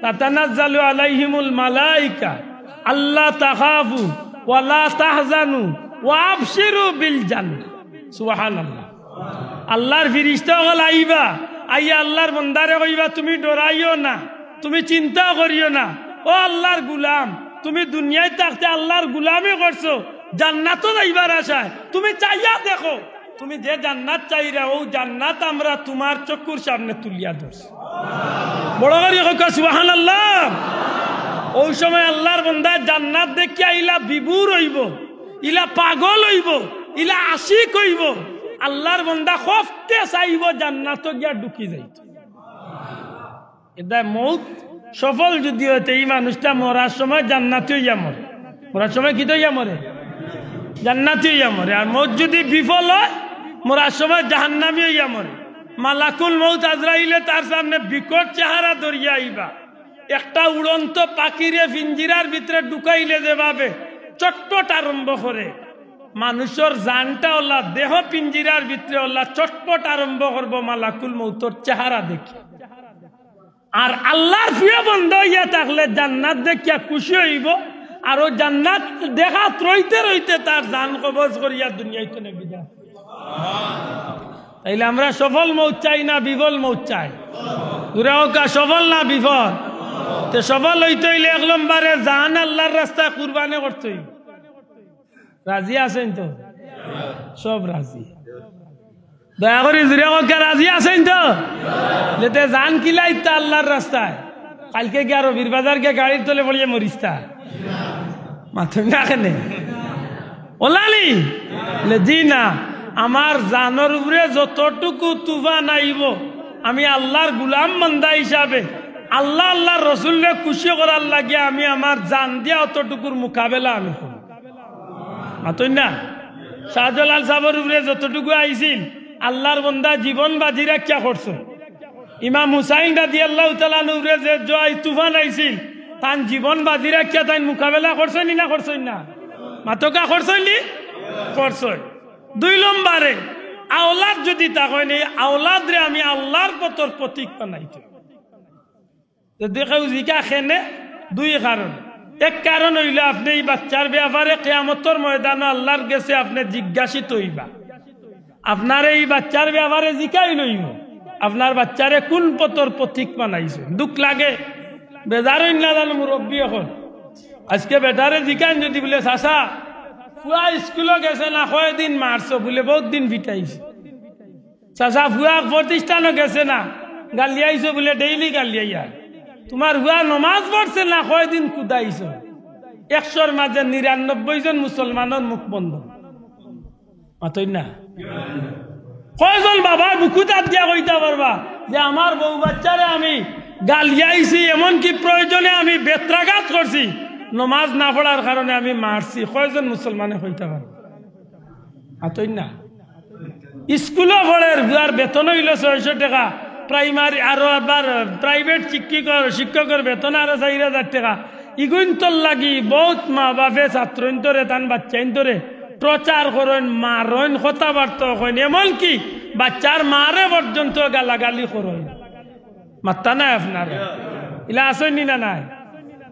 "তাতানাজ্জালু আলাইহিমুল মালাইকা আল্লা তাখাফু ওয়া লা তাহজানু ওয়া আবশিরু বিল জান্নাহ।" সুবহানাল্লাহ। আল্লাহর ফিরিস্তা অকল আইবা, আইয়া আল্লাহর বন্দারে কইবা, "তুমি ডরাইও না, তুমি চিন্তা করিও না। ও আল্লাহর গুলাম, তুমি দুনিয়াত থাকতে আল্লাহর গুলামি করছো, জান্নাতো যাইবার আশায়। তুমি চাইয়া দেখো, তুমি যে জান্নাত চাইরা, অউ জান্নাত আমরা তুমার চক্ষুর সামনে তুলিয়া ধরছি।" বড় করি কউক্কা সুবহানাল্লাহ। অউ সময় আল্লাহর বন্দা জান্নাত দেখিয়া ইলা বিভোর অইবো, ইলা পাগল অইবো, ইলা আশিক অইবো। আল্লাহর বন্দা খফতে চাইবো জান্নাতো গিয়া ঢুকি যাইতো। এর দায় মউত সফল যদি অয়, তে ই মানুষটা মরার সময় জান্নাতি অইয়া মরে। মরার সময় কিতা অইয়া মরে? জান্নাতি অইয়া মরে। আর মউত যদি বিফল অয়, মরার সময় জাহান্নামি অইয়া মরে। মালাকুল মউত আজরাইলে তার সামনে বিকট চেহারা ধরিয়া আইবা। একটা উড়ন্ত পাখিরে পিঞ্জিরার ভিতরে ঢুকাইলে যেভাবে চটপট আরম্ভ করে, মানুষর জানটা অলা দেহ পিঞ্জিরার ভিতরে অলা চটপট আরম্ভ করবো মালাকুল মউতর চেহারা দেখি। আর আল্লাহর প্রিয় বন্দা অইয়া থাকলে জান্নাত দেখিয়া খুশি অইবো, আর অউ জান্নাত দেখাত রইতে রইতে তার জান কবজ করিয়া দুনিয়াইত নে বিদায়। তাইলে আমরা সফল মউত চাই না বিফল মউত চাই? জুরে কউক্কা, সফল না বিফল? তে সফল অইতে অইলে এক নম্বরে জান আল্লার রাস্তায় কুরবানি করতে অইবো। রাজি আছইন তো? সব রাজি। দয়া করি জুরে কউক্কা, রাজি আছইন তো? যেতে জান কিলা দিতা আল্লার রাস্তায়। কাইলকে গিয়া রবির বাজার গিয়া গাড়ির তলে পড়িয়া মরিস্তা। মাতইন না কেনে? অলানি? বলে, জি না। আমার জানর উপরে যতটুকু তুফান আইবো, আমি আল্লার গুলাম বান্দা হিসাবে আল্লা, আল্লার রসুলরে খুশি করার লাগিয়া আমি আমার জান দিয়া অতটুকুর মোকাবেলা আমি করমু। মাতইন না? শাহজালাল সাবর উপরে যতটুকু আইছিল, আল্লার বন্দা জীবন বাজি রাখিয়া করছইন। ইমাম হুসাইন রাদিয়াল্লাহু তাআলা আনহুরে যে জয় তুফান আইছিল, তান জীবন বাজি রাখিয়া তাইন মোকাবেলা করছইন নি না করছইন না? মাতউক্কা, করছইন নি? করছইন। দুই নম্বরে, আওলাদ যদি থাকইন, এই আওলাদরে আমি আল্লার পথর পথিক বানাইতে। যদি কেউ জিকা কেনে, দুই কারণ। এক কারণ অইলো আপনে ই বাচ্চার ব্যাপারে কিয়ামতর ময়দানো আল্লার গেছে আপনে জিজ্ঞাসিত অইবা। আপনারে ই বাচ্চার ব্যাপারে জিকাইল অইবো, আপনার বাচ্চারে কুন পথর পথিক বানাইছইন। দুখ লাগে, বেজার অইন না জানো মুরব্বি অকল। আজকে বেটারে জিকাইন যদি বলে, চাচা, পুয়া স্কুলো গেছে না, কয়দিন মারছো? বলে, বউত দিন পিটাইছি। চাচা, পুয়া প্রতিষ্ঠানো গেছে না, গালিয়াইছো? বলে, ডেইলি গালিয়াইয়ার। তুমার পুয়া নমাজ পড়ছে না, কয়দিন কুদাইছো? একশোর মাঝে নিরানব্বই জন মুসলমানর মুখ বন্ধ। মাতইন না? কয়জন বাবায় বুকুত আত দিয়া কইতা পারবা যে আমার বউ বাচ্চারে আমি গালিয়াইছি, এমনকি প্রয়োজনে আমি বেত্রাঘাত করছি, নমাজ না পড়ার কারণে আমি মারছি? কয়জন মুসলমানে কইতা পারবা? মাতইন না? স্কুলো পড়ের, পুয়ার বেতন অইলো ছয়শো টেকা, প্রাইমারি আরো আবার প্রাইভেট শিক্ষকর, শিক্ষকর বেতন আরো চাইর হাজার টেকা। ইগুইন্তর লাগি বউত মা বাপে ছাত্রইন্তরে, তান বাচ্চাইন্তরে টর্চার করইন, মারইন, কথাবার্তা কইন, এমনকি বাচ্চার মারে পর্যন্ত গালাগালি করইন। মাত্তা নাই আপনারা? ইলা আছইন নি না নাই?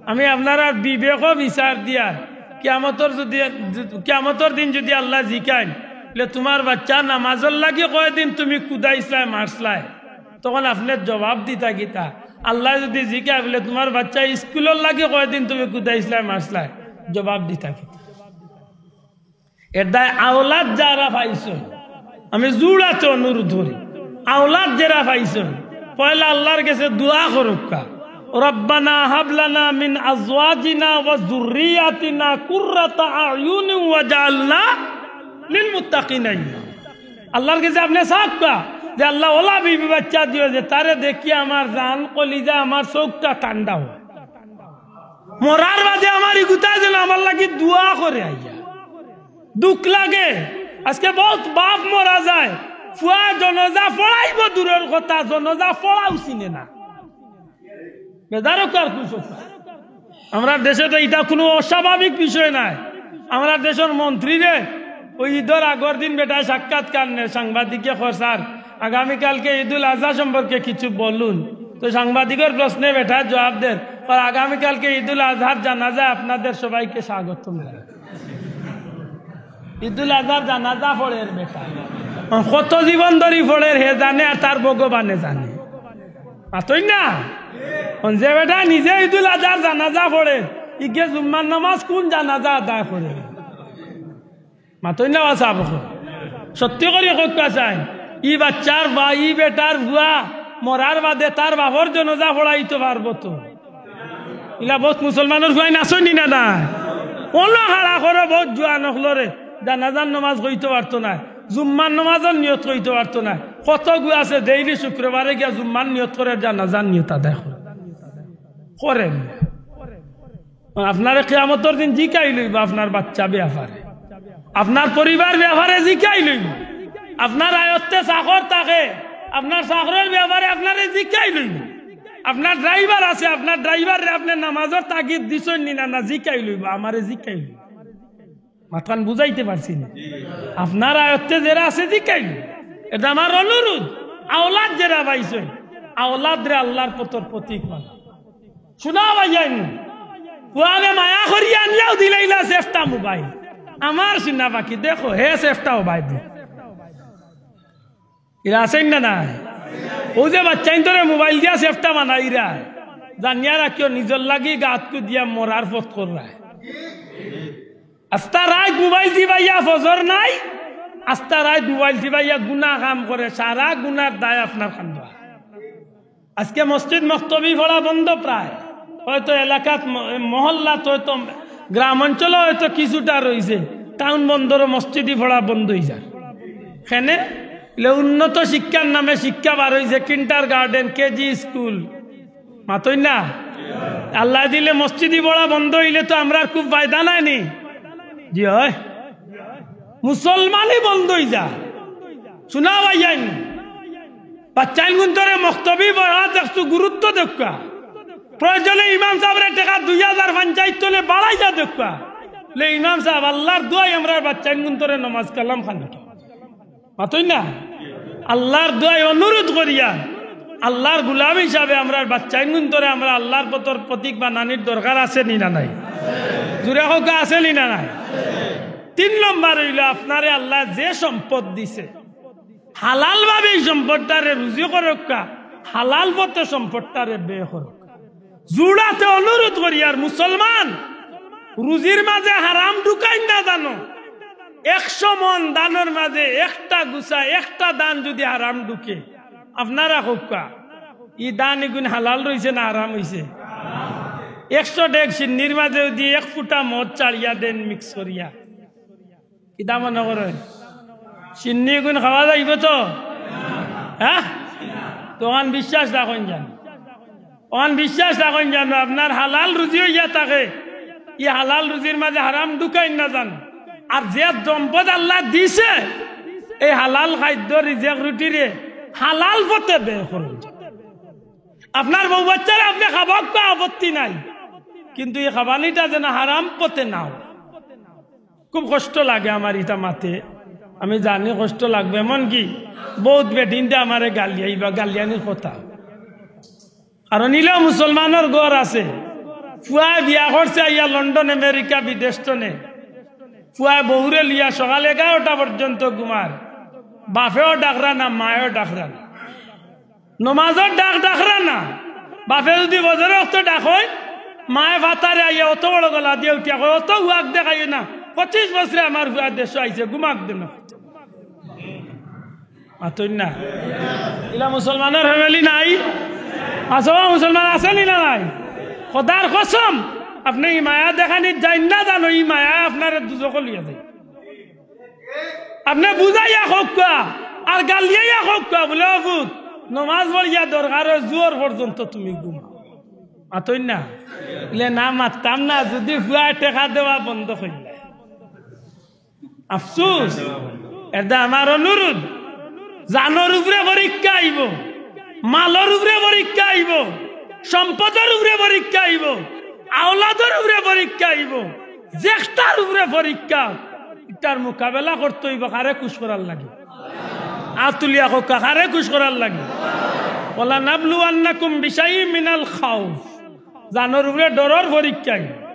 আমি আপনারার বিবেকো বিচার দিয়ার, কিয়ামতর যদি, কিয়ামতর দিন যদি আল্লায় জিকাইন, বলে, তুমার বাচ্চা নামাজর লাগি কয়দিন তুমি কুদাইছলায়, মারছলায়, তখন আপনে জবাব দিতা কিতা? আল্লায় যদি জিকায়, বলে, তুমার বাচ্চা স্কুলর লাগি কয়দিন তুমি কুদাইছলায়, মারছলায়, জবাব দিতা কিতা? এর দায় আওলাদ যারা পাইছইন, আমি জুড়াতে অনুরোধ করি, আওলাদ যারা পাইছইন, পয়লা আল্লার গেছে দোয়া করউক্কা, "রব্বানা হাব লানা মিন আজওয়াজিনা ওয়া যুররিয়াতিনা কুররাতা আয়ুনিন ওয়াজআলনা লিল মুত্তাকিনা ইমামা।" আল্লার গেছে আপনে চাউক্কা যে, "আল্লা, অলা বিবি বাচ্চা দিও যে তারে দেখিয়া আমার জান, কলিজা, আমার চউখটা ঠান্ডা অয়।" মরার বাদে আমার ইগুতায় যেন আমার লাগি দোয়া করে আইয়া। দুখ লাগে। আজকে বউত বাপ মরা যায়, পুয়া জনাজা পড়াইবো দূরর কথা, জনাজা পড়াও চিনে না। বেজার অউক্কা আর খুশ অউক্কা। আমরার দেশো তো ইটা কুনু অস্বাভাবিক বিষয় নায়। আমরার দেশর মন্ত্রীরে অউ ইদর আগর দিন বেটায় সাক্ষাৎকার নের, সাংবাদিকে কর, "স্যার, আগামীকালকে ইদুল আজহা সম্পর্কে কিছু বলুন।" তো সাংবাদিকর প্রশ্নে বেটায় জবাব দের, কর, "আগামীকালকে ইদুল আজহার জানাজায় আপনাদের সবাইকে স্বাগতম জানাই।" ইদুল আজহার জানাজা পড়ের বেটা। কত জীবন ধরি পড়ের হে জানে আর তার ভগবানে জানে। মাতইন না? অখন যে বেটা নিজে ইদুল আজহার জানাজা পড়ের, ইগে জুম্মার নামাজ কুন জানাজা আদায় করে? মাতইন না বা সাব অকল। সত্যি করি কউক্কা চাইন, ই বাচ্চার বা ই বেটার পুয়া মরার বাদে তার বাপর জনাজা পড়াইতো পারবো তো? ইলা বউত মুসলমানর পুয়াইন আছইন নি না নাই? অনো খাড়া করো বউত জুয়ান অকলরে, জানাজার নমাজ কইতো পারতো নায়, জুম্মার নমাজর নিয়ত কইতো পারতো নায়। কতগু আছে ডেইলি শুক্রবারে গিয়া জুম্মার নিয়ত করের, জানাজার নিয়ত আদায় করে। করেন। আপনারে কিয়ামতর দিন জিকাইল অইবো আপনার বাচ্চা ব্যাপারে, আপনার পরিবার ব্যাপারে জিকাইল অইবো, আপনার আয়ত্তে চাকর থাকে, আপনার চাকরর ব্যাপারে আপনারে জিকাইল অইবো। আপনার ড্রাইভার আছে, আপনার ড্রাইভাররে আপনে নামাজর তাগিদ দিছইন নি না, না জিকাইল অইবো, আমারে জিকাইল অইবো। মাতখান বুঝাইতে পারছি নি? আপনার আয়ত্তে যেরা আছে জিকাইল অইবো। এটা আমার অনুরোধ। আওলাদ যেরা পাইছইন, আওলাদরে আল্লার পথর পথিক বানাও। শুনা ভাইয়াইন, পুয়ারে মায়া করি আনিয়াও দিলাইলা সেফটা মোবাইল। আমার সিনা বাকি দেখো, হে সেফটাও বাই দি। এরা আছইন না নাই? অউ যে বাচ্চাইন্তরে মোবাইল দিয়া সেফটা বানাইরা, জানিয়া রাখিও, নিজর লাগি গাতকু দিয়া মরার পথ কররায়। আস্তা রাইত মোবাইল টিপাইয়া ফজর নাই, আস্তা রাইত মোবাইল টিপাইয়া গুনা কাম করে, সারা গুনার দায় আপনার কান্দো। আজকে মসজিদ মক্তবি পড়া বন্ধ প্রায়, হয়তো এলাকাত ম-, মহল্লাত হয়তো, গ্রাম অঞ্চলো হয়তো কিছুটা রইছে, টাউন বন্দরো মসজিদি পড়া বন্ধ অইযার। কেনে? ইলে উন্নত শিক্ষার নামে শিক্ষা বার অইছে, কিন্ডারগার্ডেন, কেজি স্কুল, মাতইন না? আল্লায় দিলে মসজিদি পড়া বন্ধ অইলে তো আমরার খুব ফায়দা নায় নি? জি অয়। মুসলমানি বন্ধ অইযার। হুনা ভাইয়াইন, বাচ্চাইনগুন্তরে মক্তবি পড়াত একটু গুরুত্ব দেউক্কা। প্রয়োজনে ইমাম সাবরে টেকা দুই হাজার পঞ্চায়েত তলে বাড়াইয়া দেউক্কা। লে ইমাম সাব, আল্লার দোয়াই আমরার বাচ্চাইনগুন্তরে নমাজ কালাম খানিকা মাতইন না? আল্লার দোয়াই অনুরোধ করিয়া, আল্লার গুলাম হিসাবে আমরার বাচ্চাইনগুন্তরে আমরা আল্লার পথর প্রতীক বানানির দরকার আছে নি না নাই? জুরে কউক্কা, আছে নি না নাই? তিন নম্বর অইলো, আপনারে আল্লায় যে সম্পদ দিছে, হালাল ভাবে ই সম্পদটারে রুজি করউক্কা, হালাল পথে সম্পদটারে ব্যয় করউক্কা। জুড়াতে অনুরোধ করিয়ার মুসলমান, রুজির মাঝে হারাম ঢুকাইন না জানো। একশো মন ধানর মাঝে একটা গুছা, একটা ধান যুদি হারাম ঢুকে, আপনারা কউক্কা, ই ধান ইগুন হালাল রইছে না হারাম অইছে? একশো ডেগ শিন্নির মাঝে যুদি এক ফুটা মদ ছাড়িয়া দেইন মিক্স করিয়া, কিতা মনো করইন? শিন্নি ইগুন খাওয়া যাইবো তো? হ্যাঁ? তো অখান বিশ্বাস রাখইন জানো, অখান বিশ্বাস রাখইন জানো, আপনার হালাল রুজি অইয়া থাকে, ই হালাল রুজির মাঝে হারাম ঢুকাইন না জানো। আর যে সম্পদ আল্লায় দিছে, এই হালাল খাদ্য রিজেক রুটিরে হালাল পথে ব্যয় করইন। আপনার বউ বাচ্চারে আপনে খাবাউক্কা, আপত্তি নাই, কিন্তু ই খাবানিটা যেন হারাম পথে না অয়। খুব কষ্ট লাগে আমার ইতা মাতে, আমি জানি কষ্ট লাগবো। এমনকি বউত বেটিন্তে আমারে গালিয়াইবা, গালিয়ানির কথা। কারণ ইলা মুসলমানর ঘর আছে, পুয়ায় বিয়া করছে আইয়া লন্ডন, আমেরিকা, বিদেশ তনে। পুয়ায় বউরে লইয়া সকাল এগারোটা পর্যন্ত ঘুমার, বাপেও ডাকরা না, মায়েও ডাকরা না। নমাজর ডাক ডাকরা না। বাপে যুদি ফজরর অক্ত ডাকইন, মায়ে ফাতারে আইয়া অত বড় গলা দিয়া উঠিয়া কয়, "অত হুয়াক দেখাইও না, পঁচিশ বছরে আমার হুয়া দেশো আইছে, ঘুমাক দেন।" মাতইন না। ইলা মুসলমানর ফ্যামিলি নাই? আছে বা মুসলমান আছে নি না নাই? খোদার কসম, আপনে ই মায়া দেখানিত যাইন না জানো, ই মায়ায় আপনারে দুজখো লইয়া যাইবো। আপনে বুঝাইয়া কউক্কা, আর গালিয়াইয়া কউক্কা, বুলে, "ও পুত, নমাজ পড়িয়া দরকার অয়, জোহর পর্যন্ত তুমি ঘুমাও।" মাতইন না? ইলে না, মাততাম না, যুদি পুয়ায় টেকা দেওয়া বন্ধ করিলায়। আফসুস, এরদায় আমার অনুরোধ, জানর উপরে পরীক্ষা আইবো, মালর উপরে পরীক্ষা আইবো, সম্পদর উপরে পরীক্ষা আইবো, আওলাদর উপরে পরীক্ষা আইবো, যেকটার উপরে পরীক্ষা, ইটার মোকাবেলা করতে অইবো। কারে খুশ করার লাগি? আত তুলিয়া কউক্কা, কারে খুশ করার লাগি? "ওয়ালানাবলুওয়ান্নাকুম বিশাইইম মিনাল খাউফ", জানর উপরে ডরর পরীক্ষা আইবো।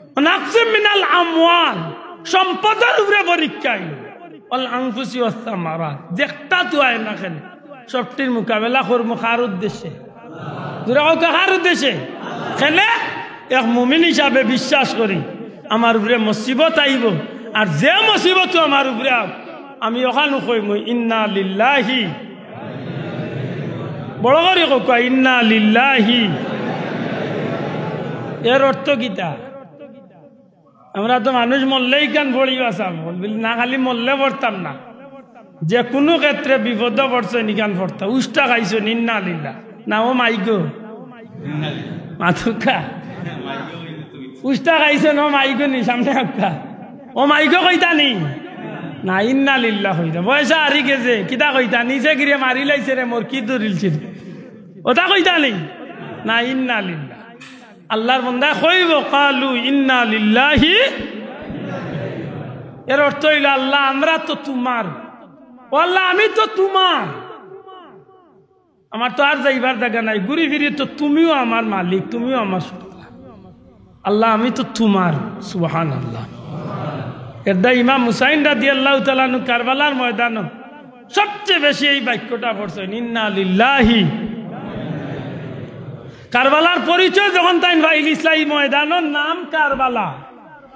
"ওয়া নাকসিম মিনাল আমওয়াল", সম্পদর উপরে পরীক্ষা আইবো। "ওয়াল আনফুসি ওয়াস সামারাত", যেকটা তুই আয় না কেনে, সবটির মোকাবেলা করমু কার উদ্দেশ্যে? জুরে কউক্কা, কার উদ্দেশ্যে? কেনে? এক মুমিন হিসাবে বিশ্বাস করি, আমার উপরে মুসিবত আইবো, আর যে মুসিবত আমার উপরে আউক, আমি অখানউ কইমু, "ইন্না লিল্লাহি।" বড় করি কউক্কা, "ইন্না লিল্লাহি।" এর অর্থ কিতা? আমরা তো মানুষ মরলেউ ইখান পড়ি বাঁচতাম, বলি না, খালি মরলে পড়তাম না, যে কুনু ক্ষেত্রে বিপদো পড়ছইন ইখান পড়তা। উষ্টা খাইছইন, ইন্না লিল্লাহ। না, ও মাইগো। মাতউক্কা। উষ্টা খাইছইন, ও মাইগো নি, সামনে আউক্কা। ও মাইগো কইতা নি? না, ইন্না লিল্লাহ কইতা। পয়সা হারি গেছে, কিতা কইতা? নিচে গিরে মারিলাইছে রে, মোর কি দূর ইলছিল। ওটা কইতা নি? না, ইন্না লিল্লাহ। আল্লার বন্দায় কইবো, "কালু ইন্না লিল্লাহি।" এর অর্থ অইলো, "আল্লা, আমরা তো তুমার। ও আল্লা, আমি তো তুমার। আমার তো আর যাইবার জাগা নাই। ঘুরি ফিরি তো তুমিও আমার মালিক, তুমিও আমার সত্তা।" আল্লাহ, আমি তো তুমার। সুবহানাল্লাহ। এরদায় ইমাম হুসাইন রাদিয়াল্লাহু তাআলা আনহু কারবালার ময়দানো সবচেয়ে বেশি এই বাক্যটা পড়ছইন, "ইন্না লিল্লাহি।" কারবালার পরিচয় যখন তাইন পাইলিছলা, এই ময়দানর নাম কারবালা,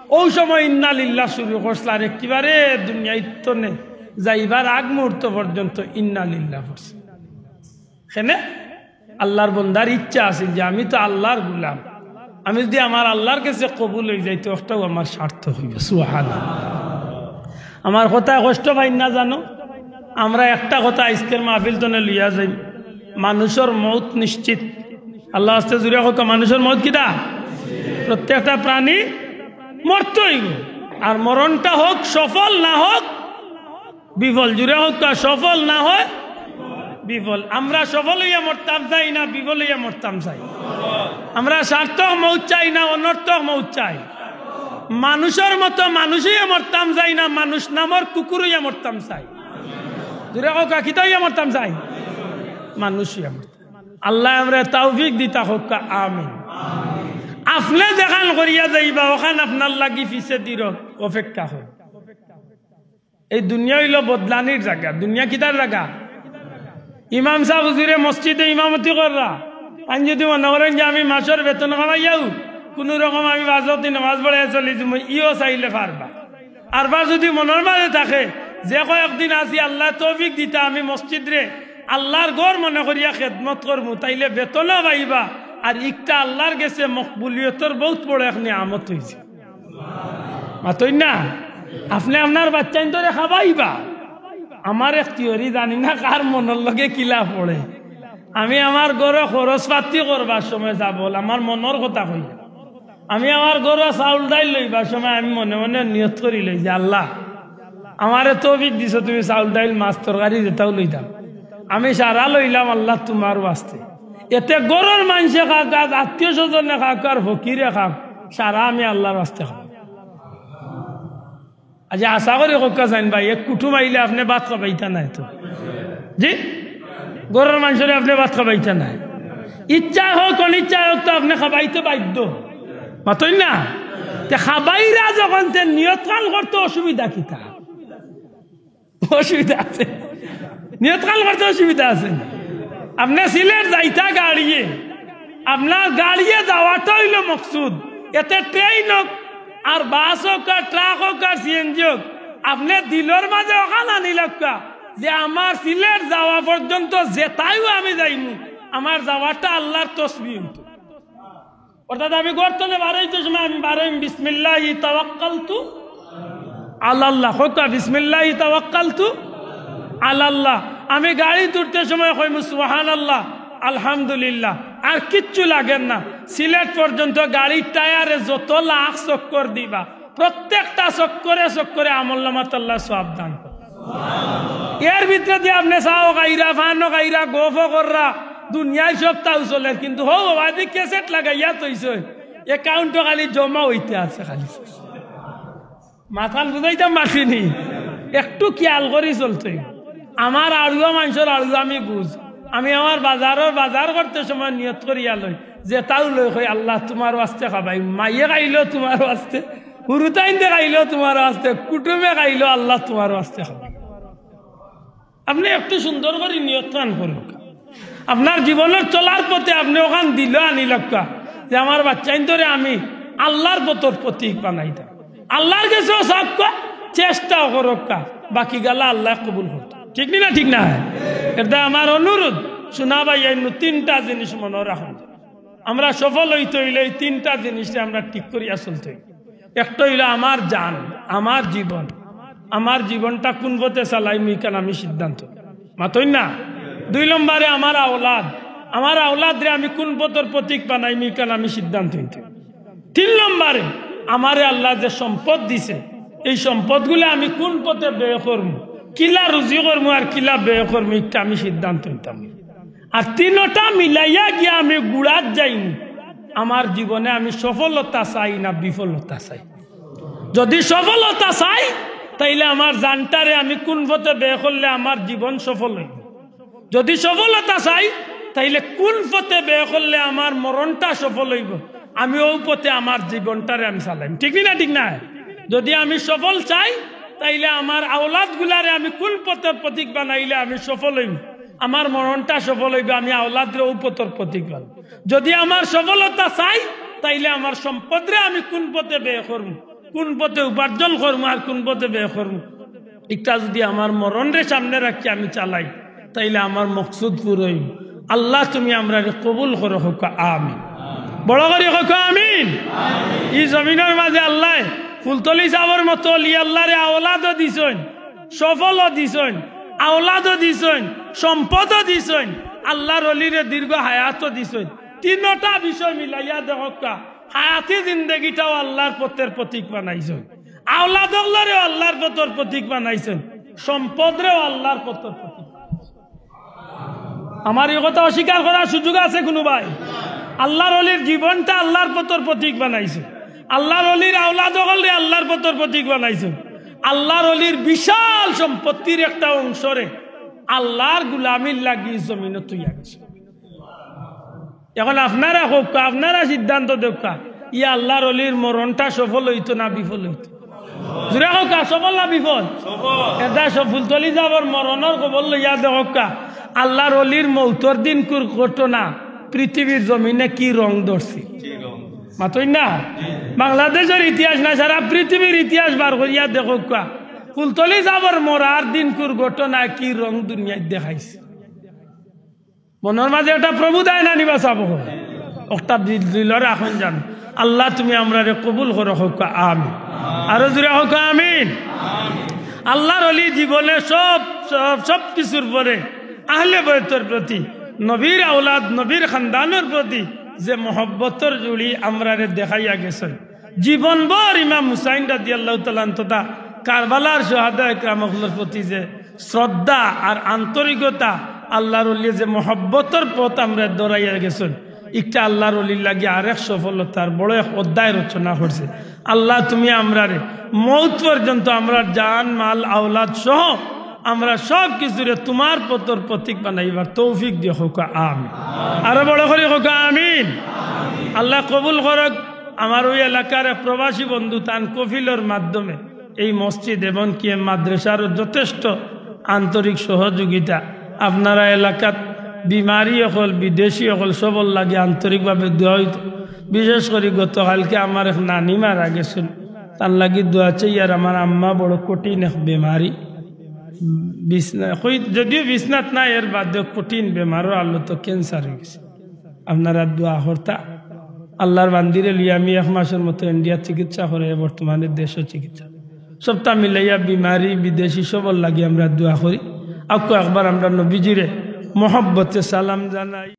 অউ সময় ইন্না লিল্লাহ শুরু করছলা, আর একেবারে দুনিয়াইত থনে যাইবার আগ মুহূর্ত পর্যন্ত ইন্না লিল্লাহ পড়ছলা। কেনে? আল্লাহর বন্দার ইচ্ছা আছিল যে আমি তো আল্লাহর গোলাম, আমি যদি আমার আল্লাহর গেছে কবুল অইযাই, তে অটাউ আমার সার্থক অইবো। সুবহানাল্লাহ। আমার কথায় কষ্ট পাইন না জানো? আমরা একটা কথা আইজকের মাহফিল থনে লইয়া যাই, মানুষর মউত নিশ্চিত। আল্লার ওয়াস্তে জুরে কউক্কা, মানুষর মউত কিতা? প্রত্যেকটা প্রাণী মরতে অইবো। আর মরণটা হোক সফল না হোক বিফল, জুরে কউক্কা, সফল না হয় বিফল। আমরা সফল অইয়া মরতাম চাই না বিফল অইয়া মরতাম চাই? আমরা সার্থক মউত চাই না অনর্থক মউত চাই? মানুষর মতো মানুষ অইয়া মরতাম চাই না মানুষ নামর কুকুর অইয়া মরতাম চাই? জুরে কউক্কা, কিতা অইয়া মরতাম চাই? মানুষ অইয়া মরতাম। আল্লায় আমরারে তৌফিক দিতা কউক্কা, আমিন। আপনে যেখান করিয়া যাইবা, অখান আপনার লাগি পিছেদি অপেক্ষা করবো। এই দুনিয়া অইলো বদলানির জাগা। দুনিয়া কিতার জাগা? ইমাম সাব হুজুরে মসজিদে ইমামতি কররা, তাইন যুদি মনে করইন যে আমি মাসর বেতন কামাইয়াউ কুনু রকম আমি পাঁচ ওয়াক্ত নমাজ পড়িয়া চলি যিমু, ইও চাইলে পারবা। আরবার যুদি মনর মাঝে থাকে যে কয়েকদিন আছি আল্লায় তৌফিক দিতা আমি মসজিদরে আল্লার ঘর মনে করিয়া খেদমত করমু, তাইলে বেতনও পাইবা, আর ইকটা আল্লার গেছে মকবুলিয়তর বউত বড় এক নিয়ামত অইছে। মাতইন না? আপনে আপনার বাচ্চাইন্তরে খাবাইবা। আমার এক theory, জানি না কার মনর লগে কিলা পড়ে। আমি আমার ঘরো খরচ পাতি করবার সময় যা বল, আমার মনর কথা কই। আমি আমার ঘরো চাউল ডাইল লইবার সময় আমি মনে মনে নিয়ত করি লই যে, "আল্লাহ, আমারে তৌফিক দিছো, তুমি চাউল ডাইল মাছ তরকারি যেতাউ লইতাম, আমি সারা লইলাম আল্লাহ তুমার ওয়াস্তে।" এতে ঘরর মানষে খাউক, আত্মীয় স্বজনে খাউক, আর ফকিরে খাউক, সারা আমি আল্লার ওয়াস্তে খাউক। আচ্ছা, আশা করি কউক্কা চাইন ভাই, এক কুটুম আইলে আপনে ভাত খাবাইতা নায় তো? জি? ঘরর মানষরে আপনে ভাত খাবাইতা নায়? ইচ্ছায় হোক, অনিচ্ছায় হোক, তো আপনে খাবাইতে বাধ্য। মাতইন না? তে খাবাইরা যখন, তে নিয়তখান করতে অসুবিধা কিতা? অসুবিধা আছে? নিয়তখান করতে অসুবিধা আছে? আপনে সিলেট যাইতা গাড়িয়ে, আপনার গাড়িয়ে যাওয়াটা অইলো মকসুদ। এতে ট্রেইন হোক, আর বাস হোক, আর ট্রাক হোক, আর সিএনজি হোক, আপনে দিলর মাঝে অখান আনি লউক্কা যে আমার সিলেট যাওয়া পর্যন্ত যেতায়ও আমি যাইমু, আমার যাওয়াটা আল্লার তসবিহ অইতো। অর্থাৎ আমি ঘর থনে বারইতে সময় আমি বারইমু বিসমিল্লাহি তাওয়াক্কালতু আলাল্লাহ। কউক্কা, বিসমিল্লাহি তাওয়াক্কালতু আলাল্লাহ। আমি গাড়িত উঠতে সময় কইমু সুবহানাল্লাহ, আলহামদুলিল্লাহ, আর কিচ্ছু লাগের না। সিলেট পর্যন্ত গাড়ির টায়ারে যত লাখ চক্কর দিবা, প্রত্যেকটা চক্করে চক্করে আমলনামাত আল্লায় সওয়াব দান করে। এর ভিতরেদি আপনে চাও খাইরা, পানও খাইরা, গফও কররা, দুনিয়ার সবতাউ চলের, কিন্তু হউ বাবাজি ক্যাসেট লাগাইয়া থইছইন, অ্যাকাউন্টো খালি জমা অইতে আছে খালি। মাতখান বুঝাইতাম পারছি নি? একটু খিয়াল করি চলতে অইবো। আমার আড়ুয়া মানষর আড়ুয়া আমি বুঝ। আমি আমার বাজারর বাজার করতে সময় নিয়ত করিয়া লই, যেতাউ লই কই, "আল্লাহ তুমার ওয়াস্তে খাবাইমু, মাইয়ে খাইলো তুমার ওয়াস্তে, হুরুতাইন্তে খাইলো তুমার ওয়াস্তে, কুটুমে খাইলো, আল্লাহ তুমার ওয়াস্তে খাবাইমু।" আপনে একটু সুন্দর করি নিয়তখান করউক্কা। আপনার জীবনর চলার পথে আপনে অখান দিল আনি লউক্কা যে আমার বাচ্চাইন্তরে আমি আল্লার পথর পথিক বানাইতাম। আল্লার গেছেও চাউক্কা, চেষ্টাও করউক্কা, বাকি গালা আল্লায় কবুল করতা। ঠিক নি না? ঠিক না? এরদায় আমার অনুরোধ, সোনা ভাইয়াইন, তিনটা জিনিস মনো রাখইন। আমরা সফল অইতে অইলে এই তিনটা জিনিসরে আমরা ঠিক করিয়া চলতে অইবো। একটা অইলো আমার জান, আমার জীবন, আমার জীবনটা কুন পথে চালাইমু ইখান আমি সিদ্ধান্ত। মাতইন না? দুই নম্বরে আমার আওলাদ, আমার আওলাদরে আমি কুন পথর পথিক বানাইমু ইখান আমি সিদ্ধান্ত নিতে। তিন নম্বরে আমারে আল্লায় যে সম্পদ দিছে, এই সম্পদগুলা আমি কুন পথে ব্যয় করমু, কিলা রুজি করমু আর কিলা ব্যয় করমু, ইটা আমি সিদ্ধান্ত নিতাম। আর তিনটা মিলাইয়া গিয়া আমি গুড়াত যাইমু। আমার জীবনে আমি সফলতা চাই না বিফলতা চাই? যদি সফলতা চাই, তাইলে আমার জানটারে আমি কুন পথে ব্যয় করলে আমার জীবন সফল অইবো। যদি সফলতা চাই, তাইলে কুন পথে ব্যয় করলে আমার মরণটা সফল অইবো। আমি অউ পথে আমার জীবনটারে আমি চালাইমু। ঠিক নি না? ঠিক না? যদি আমি সফল চাই, তাইলে আমার আওলাদগুলারে আমি কুন পথর পথিক বানাইলে আমি সফল অইমু, আমার মরণটা সফল অইবো, আমি আওলাদরে অউ পথর পথিক বানাইমু। যদি আমার সফলতা চাই, তাইলে আমার সম্পদরে আমি কুন পথে ব্যয় করমু, কুন পথে উপার্জন করমু আর কুন পথে ব্যয় করমু, ইটা যদি আমার মরণরে সামনে রাখি আমি চালাই, তাইলে আমার মকসুদ পুরা অইবো। আল্লাহ, তুমি আমরারে কবুল করো, কউক্কা আমিন। বড় করি কউক্কা আমিন। ই জমিনর মাঝে আল্লায় ফুলতলি সাবর মতো অলি আল্লারে আওলাদও দিছইন, সফলও দিছইন, আওলাদও দিছইন, সম্পদও দিছইন, আল্লার অলিরে দীর্ঘ হায়াতও দিছইন। তিনটা বিষয় মিলাইয়া দেখউক্কা, হায়াতি জিন্দেগিটাও আল্লার পথর পথিক বানাইছইন, আওলাদ অকলরেও আল্লার পথর পথিক বানাইছইন, সম্পদরেও আল্লার পথর পথিক। আমার ই কথা অস্বীকার করার সুযোগ আছে কুনু ভাই? আল্লার অলির জীবনটা আল্লার পথর পথিক বানাইছইন, আল্লার অলির আওলাদ অকলরে আল্লার পথর পথিক বানাইছইন, আল্লার অলির বিশাল সম্পত্তির একটা অংশরে আল্লার গুলামির লাগি জমিনো থইয়া গেছইন। এখন আপনারা কউক্কা, আপনারা সিদ্ধান্ত দেউক্কা, ই আল্লার অলির মরণটা সফল অইতো না বিফল অইতো? জুরে কউক্কা, সফল না বিফল? এরদায় সব ফুলতলি সাবর মরণর খবর লইয়া দেখউক্কা, আল্লার অলির মউতর দিনকুর ঘটনা পৃথিবীর জমিনে কি রং ধরছে? মাতইন না? বাংলাদেশর ইতিহাস না, সারা পৃথিবীর ইতিহাস বার করিয়া দেখউক্কা, ফুলতলি সাবর মরার দিনকুর ঘটনা কি রং দুনিয়াত দেখাইছে? মনর মাঝে একটা প্রভু দায় না নিবা চাবো। একটা দিল, দিলর এখন জান। আল্লাহ, তুমি আমরারে কবুল করো, কউক্কা আমিন। আরো জুরে কউক্কা আমিন। আল্লার অলি জীবনে সব, সব, সব কিছুর পরে আহলে বয়তর প্রতি, নবীর আওলাদ, নবীর খানদানর প্রতি যে মহব্বতর জুড়ি আমরারে দেখাইয়া গেছইন, জীবনভর ইমাম হুসাইন রাদিয়াল্লাহু তাআলা আনহু তথা কারবালার শুহাদা একরাম অকলর প্রতি যে শ্রদ্ধা আর আন্তরিকতা আল্লার অলিয়ে যে মহব্বতর পথ আমরারে ধরাইয়া গেছইন, ইটা আল্লার অলির লাগি আরেক সফলতার বড় এক অধ্যায় রচনা করছে। আল্লাহ, তুমি আমরারে মউত পর্যন্ত আমরার জান, মাল, আওলাদ সহ আমরা সব কিছুরে তুমার পথর পথিক বানাইবার তৌফিক দিও, কউক্কা আমিন। আরো বড় করি কউক্কা আমিন। আল্লাহ কবুল করউক। আমার অউ এলাকার এক প্রবাসী বন্ধু তান কফিলর মাধ্যমে এই মসজিদ এবং কি এই মাদ্রাসারও যথেষ্ট আন্তরিক সহযোগিতা। আপনারা এলাকাত বিমারি অকল, বিদেশি অকল সবর লাগি আন্তরিকভাবে দোয়া অইতো। বিশেষ করি গতকালকে আমার এক নানি মারা গেছইন, তান লাগি দোয়া চাইয়ার। আমার আম্মা বড় কঠিন এক বেমারি, বিছনা, কই, যদিও বিছনাত নাই, এর বাদেও কঠিন বেমারর আলো তো ক্যান্সার অইগেছে। আপনারা দোয়া করতা। আল্লার বান্দিরে লইয়া আমি এক মাসর মতো ইন্ডিয়াত চিকিৎসা করি, বর্তমানে দেশো চিকিৎসা। সবটা মিলাইয়া বিমারি, বিদেশি সবর লাগি আমরা দোয়া করি। আউক্কা একবার আমরা নবীজিরে মহব্বতে সালাম জানাই।